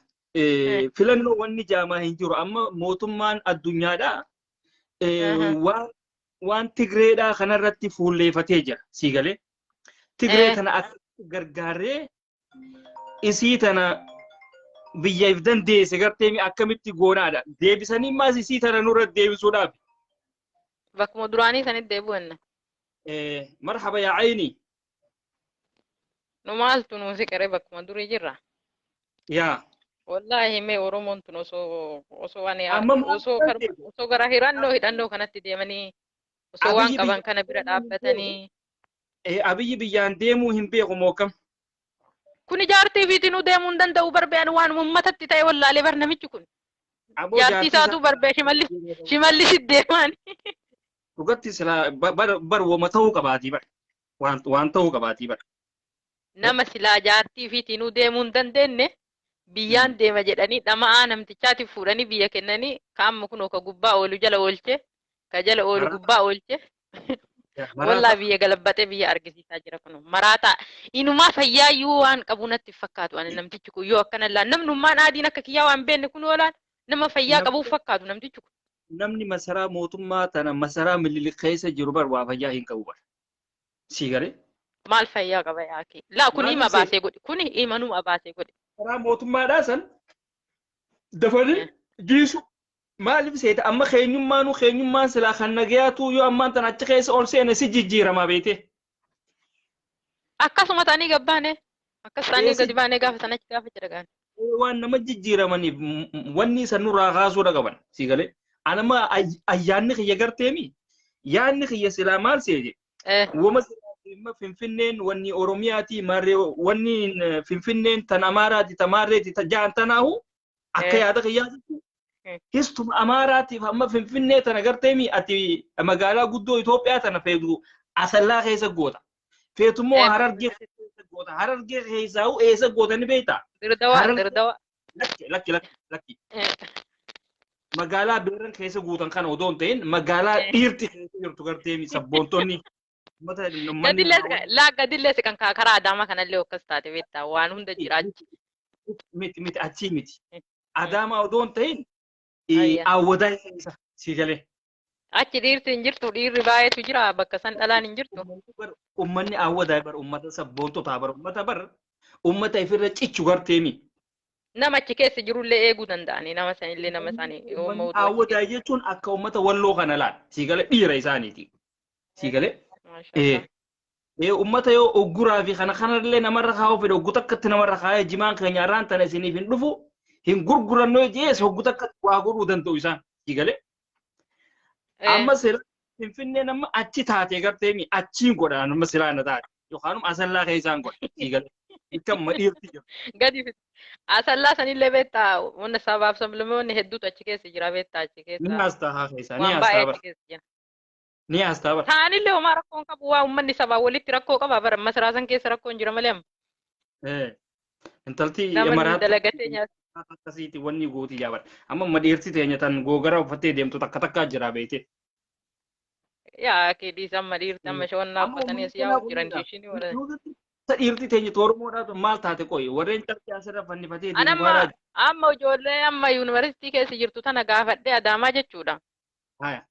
S1: Filannoo wanni jaamaa hin jiru. Amma mootummaan addunyaadhaa waan Tigreedhaa kanarratti fuulleeffatee jira. Sii galee. Tigree tana akka gargaarree isii tana biyya if dandeesse gartee akkamitti goonaadha. Deebisanii maas isii tana nurra deebisuudhaaf.
S2: Bakkuma duraanii sanitti deebi'anna.
S1: Marhaba yaa ayni.
S2: Nu maaltu nu siqere, bakkuma durii jirra.
S1: Yaa.
S2: Wallaahi mee Oromoon tun osoo waan
S1: Amma maal
S2: osoo
S1: ta'e?
S2: Osoo gara hidhannoo kanatti deemanii, osoo waan
S1: Abiyyi
S2: qaban
S1: biyya
S2: kana bira dhaabbatanii.
S1: Abiyyi biyyaan deemuu hin beeku moo akkam?
S2: Kuni jaartii fiitinuu deemuu hin danda'u barbee, ani waan uummatatti ta'e wallaalee bar namichi kun.
S1: Aboo
S2: Jaartii isaatu barbee Shimallis deemaan.
S1: Dhugatti silaa bar wama ta'uu qabaatii bar. Waan ta'uu qabaatii bar.
S2: Nama silaa jaartii fiitinuu deemuu hin dandeenye biyyaan deema jedhanii dhama'aa namtichaatiif fuudhanii biyya kennanii, kaamma kunoo ka gubbaa oolu jala oolche, ka jala oolu gubbaa oolche. Wallaa biyya galabbatee biyya argisiisaa jira kun maraataa. Inumaa fayyaayyuu waan qabu natti hin fakkaatu ani namtichi kun. Yoo akkana laan namnummaan adiin akka kiyyaa waan beekne kun oolaan nama fayyaa qabuuf fakkaatu namtichi kun.
S1: Namni masaraa mootummaa tana, masaraa Minilik keessa jiru bar waa fayyaa hin qabu bar. Sii galee?
S2: Maal fayyaa qaba yaaki? Laa kun
S1: Maaliif
S2: hima
S1: see?
S2: Baasee godhe, kuni himanuma baasee godhe.
S1: Masaraa mootummaadhaa san dafanii jiisu. Maaliif seeta, amma keenyummaanuu keenyummaan silaa kan nagayaatu yoo ammaan tana achi keessa ol seene si jijjiiramaa beete.
S2: Akkasuma ta'anii gabbaane, akkas ta'anii gadi baanee gaafa sana achi gaafa jedha gaan.
S1: Waan nama jijjiiramaniif wanni isa nurraa kaasuudha qaban. Sii galee? Anama ayyaanni kiyya garteemi, yaanni kiyya silaa maal seete? Wama silaa dhimma Finfinneen wanni Oromiyaati maarree, wanni Finfinneen tan Amaaraati ta maarreeti ta jaan tanaahu akka yaada kiyyaatitti histuma Amaaraatiif amma Finfinnee tana garteemi ati magaalaa guddoo Itoophiyaa tana feetu Asallaa keessa goota. Feetummoo Harargee keessa goota. Harargee keessaa'u eessa goota ni beektaa?
S2: Dirdawa. Dirdawa.
S1: Lakki, lakki, lakki, lakki. Magaalaa beeran keessa guutan kana odoo hin ta'in, magaalaa dhiirti keessa jirtu garteemi, sabboontonni uummata uummanni
S2: Gadillee laa, gadillee siqan karaa Adaamaa kanallee akkas taate beektaa, waan hunda jira achi.
S1: Miti, miti, achii miti. Adaamaa odoo hin ta'in
S2: Ayya.
S1: Awwadaa keessa, sii galee.
S2: Achi dhiirti hin jirtu, dhiirri baay'eetu jira, bakka san dhalaan hin jirtu.
S1: Uummanni Awwadaa bar uummata sabboontotaa bar, uummata bar uummata ifirra cichu garteemi.
S2: Nama achi keessa jirullee eeguu danda'anii, nama sanillee, nama isaanii yoo
S1: Uummanni
S2: mootu achi
S1: Awwadaa jechuun akka uummata Walloo kana laal. Sii galee, dhiira isaaniiti. Sii galee.
S2: Maasha Allah.
S1: Uummata yoo ogguraa fi kana kanallee namarra kaa'uu fedhe, oggu takkatti namarra kaa'ee, jimaan keenya irraan tana isiniif hin dhufu, hin gurgurannoo jees, oggu takkatti waa godhuu danda'u isaan. Sii galee. Amma sila Finfinneen amma achi taatee garteemi achiin godha, amma silaa na taate yookaan Asallaa keessaan godha. Sii galee. Ikka amma dhiirti jiru.
S2: Gadi Asallaa sanillee beektaa, wanna sabaaf sablammoonni hedduutu achi keessa jira beektaa, achi
S1: Ni
S2: keessa.
S1: haastaa haa keessaa ni
S2: Waan
S1: haastaa
S2: baay'ee
S1: bara.
S2: achi keessa jira.
S1: Ni haastaa bara.
S2: Ta'anillee homaa rakkoon qabu, waa uummanni sabaa walitti rakkoo qaba bara, masaraa san keessa rakkoon jira malee amma.
S1: Intalti
S2: Nama
S1: maraatu
S2: dalagatee nyaata.
S1: Akkasiiti wanni gooti jaabadha. Amma amma dhiirti teenya tan googara uffattee deemtu takka takkaa jira beekte.
S2: Yaa keedhiis amma dhiirti amma shawannaa
S1: Amma
S2: uffatanii as
S1: uummanni
S2: yaa'u jiran
S1: kanaa
S2: ishiin wala.
S1: Isa dhiirti teenya Oromoodhaatu maal taate qoyi, warreen carqii asirra fannifatee
S2: Ani
S1: deemu
S2: amma
S1: baadhaa.
S2: amma ijoollee amma yuunivarsiitii keessa jirtu tana gaafadhee Adaamaa jechuudha.
S1: Haya.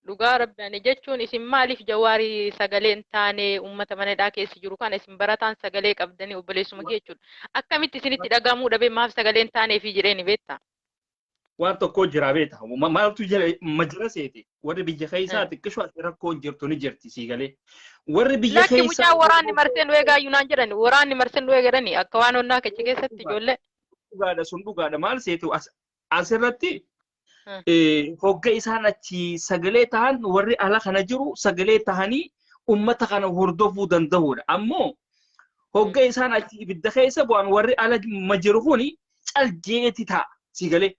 S2: Dhugaa rabbi, ani jechuun isin maaliif Jawaarii sagalee hin taane, uummata manadhaa keessa jiru kana isin barataan sagalee qabdanii, obboleessuma kee jechuudha. Akkamitti isinitti dhagahamuu dhabe, maaf sagalee hin taaneefi jedheeni beektaa?
S1: Waan tokko jira beekta. Maaltu jira majira seete, warri biyya keessaa xiqqishoo ati rakkoon jirtu ni jirti, sii galee. Warri biyya
S2: Lakki
S1: keessaa
S2: mucaa waraanni marsee nu eegaa naan jedhani, waraanni marsee nu eegadhani akka waan onnaa kecha keessatti ijoollee.
S1: Dhugaadha, sun dhugaadha. Maal seetu, asirratti hogga isaan achi sagalee ta'an, warri ala kana jiru sagalee ta'anii ummata kana hordofuu danda'uudha. Ammoo hogga isaan achi ibidda keessa bu'an, warri ala ma jiru kuni cal jeeti taa'a. Si galee.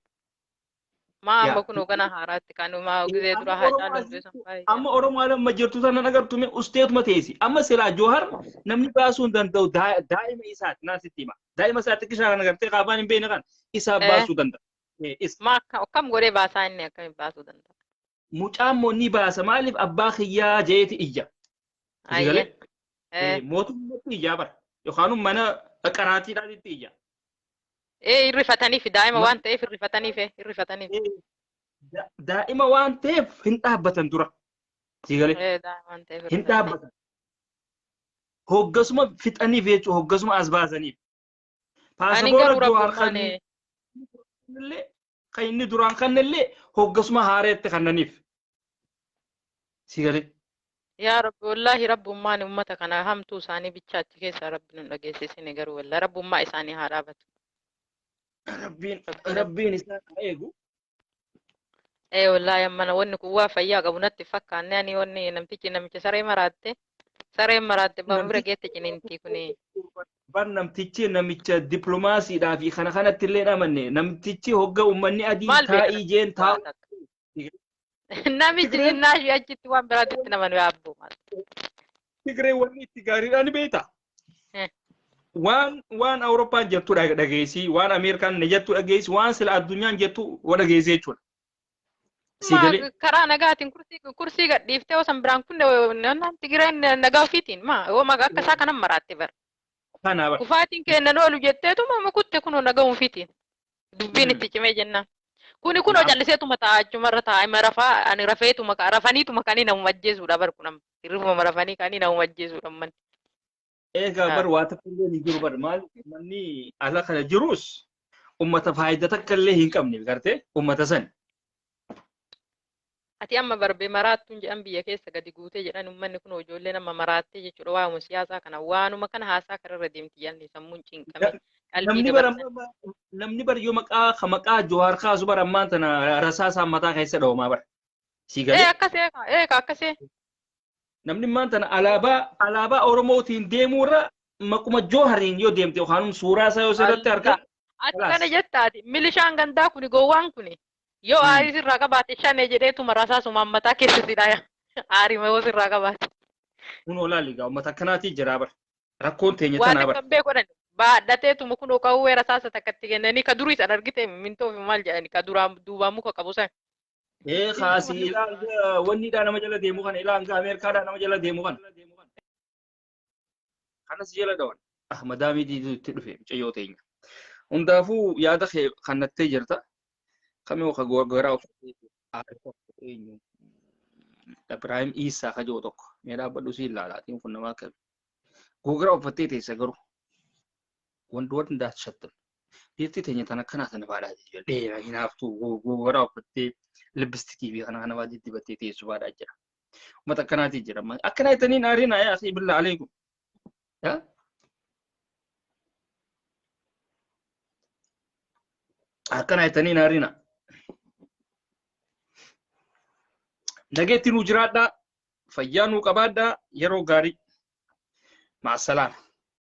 S2: Maa amma
S1: Yaa.
S2: kun hoogganaa haaraatti kanumaa gizee
S1: Amma
S2: dura
S1: Oromoo
S2: Haacaaluu
S1: as
S2: Hundeessaa
S1: jirtu
S2: baay'ee.
S1: amma Oromoo amma jirtu tana agartu mee usteetuma teessi. Amma silaa Joohar namni baasuu hin danda'u daa'ima isaati naan sitti hima. Daa'ima isaa xiqqishaa kana gartee kaafaan hin beekne kan isaa baasuu danda'a.
S2: Maa akkam godhee baasaa inni akkamiin baasuu danda'a?
S1: Mucaan moo ni baasa maaliif abbaa kiyyaa jeeti iyya. Si
S2: Ayyee.
S1: galee? Mootummaatti iyyaa bara. Yookaan mana qaraatiidhaatitti iyya.
S2: Hirrifataniif daa'ima waan ta'eef hirrifataniif hirrifataniif.
S1: Daa'ima waan ta'eef hin dhaabbatan dura. Si galee?
S2: Daa'ima waan ta'eef
S1: Hin
S2: hirrifataniif.
S1: dhaabbatan. Hoggasuma fixaniif jechuudha hoggasuma as baasaniif.
S2: Ani
S1: Paasapoora
S2: garuu
S1: Jawaar
S2: rabbummaan
S1: kannillee kan inni duraan kannillee hoggasuma haareetti kannaniif. Si galee?
S2: Yaa Rabbi, wallaahi rabbummaan uummata kana hamtuu isaanii bicha achi keessaa Rabbi nun dhageessisine garuu wallaahi rabbummaa isaanii haa dhaabatu.
S1: Rabbiin
S2: Rabbiin
S1: Rabbiin isaan haa eegu.
S2: Wallaahi ammana wanni kun waa fayyaa qabu natti hin fakkaanne ani wanni namtichi namicha saree maraatte sareen maraatte bama bira
S1: Namtichi
S2: geette ciniinti kuni.
S1: Bar namtichi namicha dippiloomaasiidhaa fi kana kanatti illee amanne namtichi hogga uummanni adii
S2: Maal beeka
S1: taa'ii jeen
S2: waa
S1: taa'u.
S2: takka. Namichi
S1: Tigreen
S2: xinnaa achitti waan biraatti nama nu yaabbu maal.
S1: Tigreen wanni itti gaariidhaan ni beekta. Waan Awurooppaan jettu dhageessi, waan Ameerikaan ni jettu dhageessi, waan sila addunyaan jettu wa dhageessi jechuudha. Si galee?
S2: Karaa nagaatiin kursii gadhiiftee osoo biraan kun naan Tigireen nagaa ofiitiin maa yoo maga akka isaa kanan maraatte bara.
S1: Kana bara.
S2: Kufaatiin kennan oolu jetteetuma mukutte kunoo nagaa ofiitiin. Dubbiin itti cimee jennaan. Kuni kunoo calliseetuma taa'aa achumarra taa'aa ima rafaa ani rafeetuma rafaniituma kanii namuma ajjeesuudha bar kun amma. Hirribuma rafanii kanii namuma ajjeesuudha amman.
S1: Egaa bar waa takka illee hin jiru bar maal manni ala kana jirus ummata faayidaa takka illee hin qabne gartee ummata san.
S2: Ati amma barbee maraattuun jedhan biyya keessa gadi guutee jedhan uummanni kun ijoollee nama maraattee jechuudha waa'uma siyaasaa kana waanuma kana haasaa kararra deemti jedhan sammuun cinqame qalbii
S1: Namni bara
S2: dabarsan.
S1: Namni bara yoo maqaa ka maqaa Jawaar kaasu bara ammaan tana rasaasaa mataa keessa dhoomaa bara. Si galee?
S2: Akkasee akkasee.
S1: Namni ammaan tana alaabaa Oromootiin deemuurra maquma Jawahariin yoo deemte yookaan suuraa isaa yoo sirratti argan.
S2: Ati kana jettaati milishaan gandaa kuni gowwaan kuni yoo aarii sirraa qabaate shanee jedheetuma rasaasumaan mataa keessa si dhaya aarii yoo sirraa qabaate.
S1: Kun olaali gaa uummata akkanaatii jira bara. Rakkoon teenya
S2: Waan
S1: tanaa bara.
S2: akka hin beeku baadhateetuma kun qawwee rasaasa takkatti kennanii ka durii san argite mintoo fi maal jedhani ka duraan duubaan muka qabu san.
S1: Kaasii ilaan wanniidhaa nama jala deemu kana ilaan Ameerikaadhaa nama jala deemu kana. Kanas jala dhawan. Ahmadaamii itti dhufe mucayyoo teenya. Hundaafuu yaada kee kannattee jirta. Kamii ka garaa uffatee eenyu Ibrahim Isaa ka jiru tokko. Mee dhaabbadhu si ilaalaatiin kun nama akkami. Gogaraa uffattee teessa garuu. Wanti wanti daachattan. Dhiirti teenya tana akkanaa tana baadhaa jira. Dheeraa hinaaftuu gogaraa uffattee lippistikii fi kana kana waa diddibattee teessu baadhaa jira. Uummata akkanaatii jira. Akkanaa jettanii naariin yaa akhi billaa aleekum. Akkana jettanii naariina. Nageetti nuu jiraadhaa. Fayyaa nuu qabaadhaa. Yeroo gaarii. Ma'asalaama.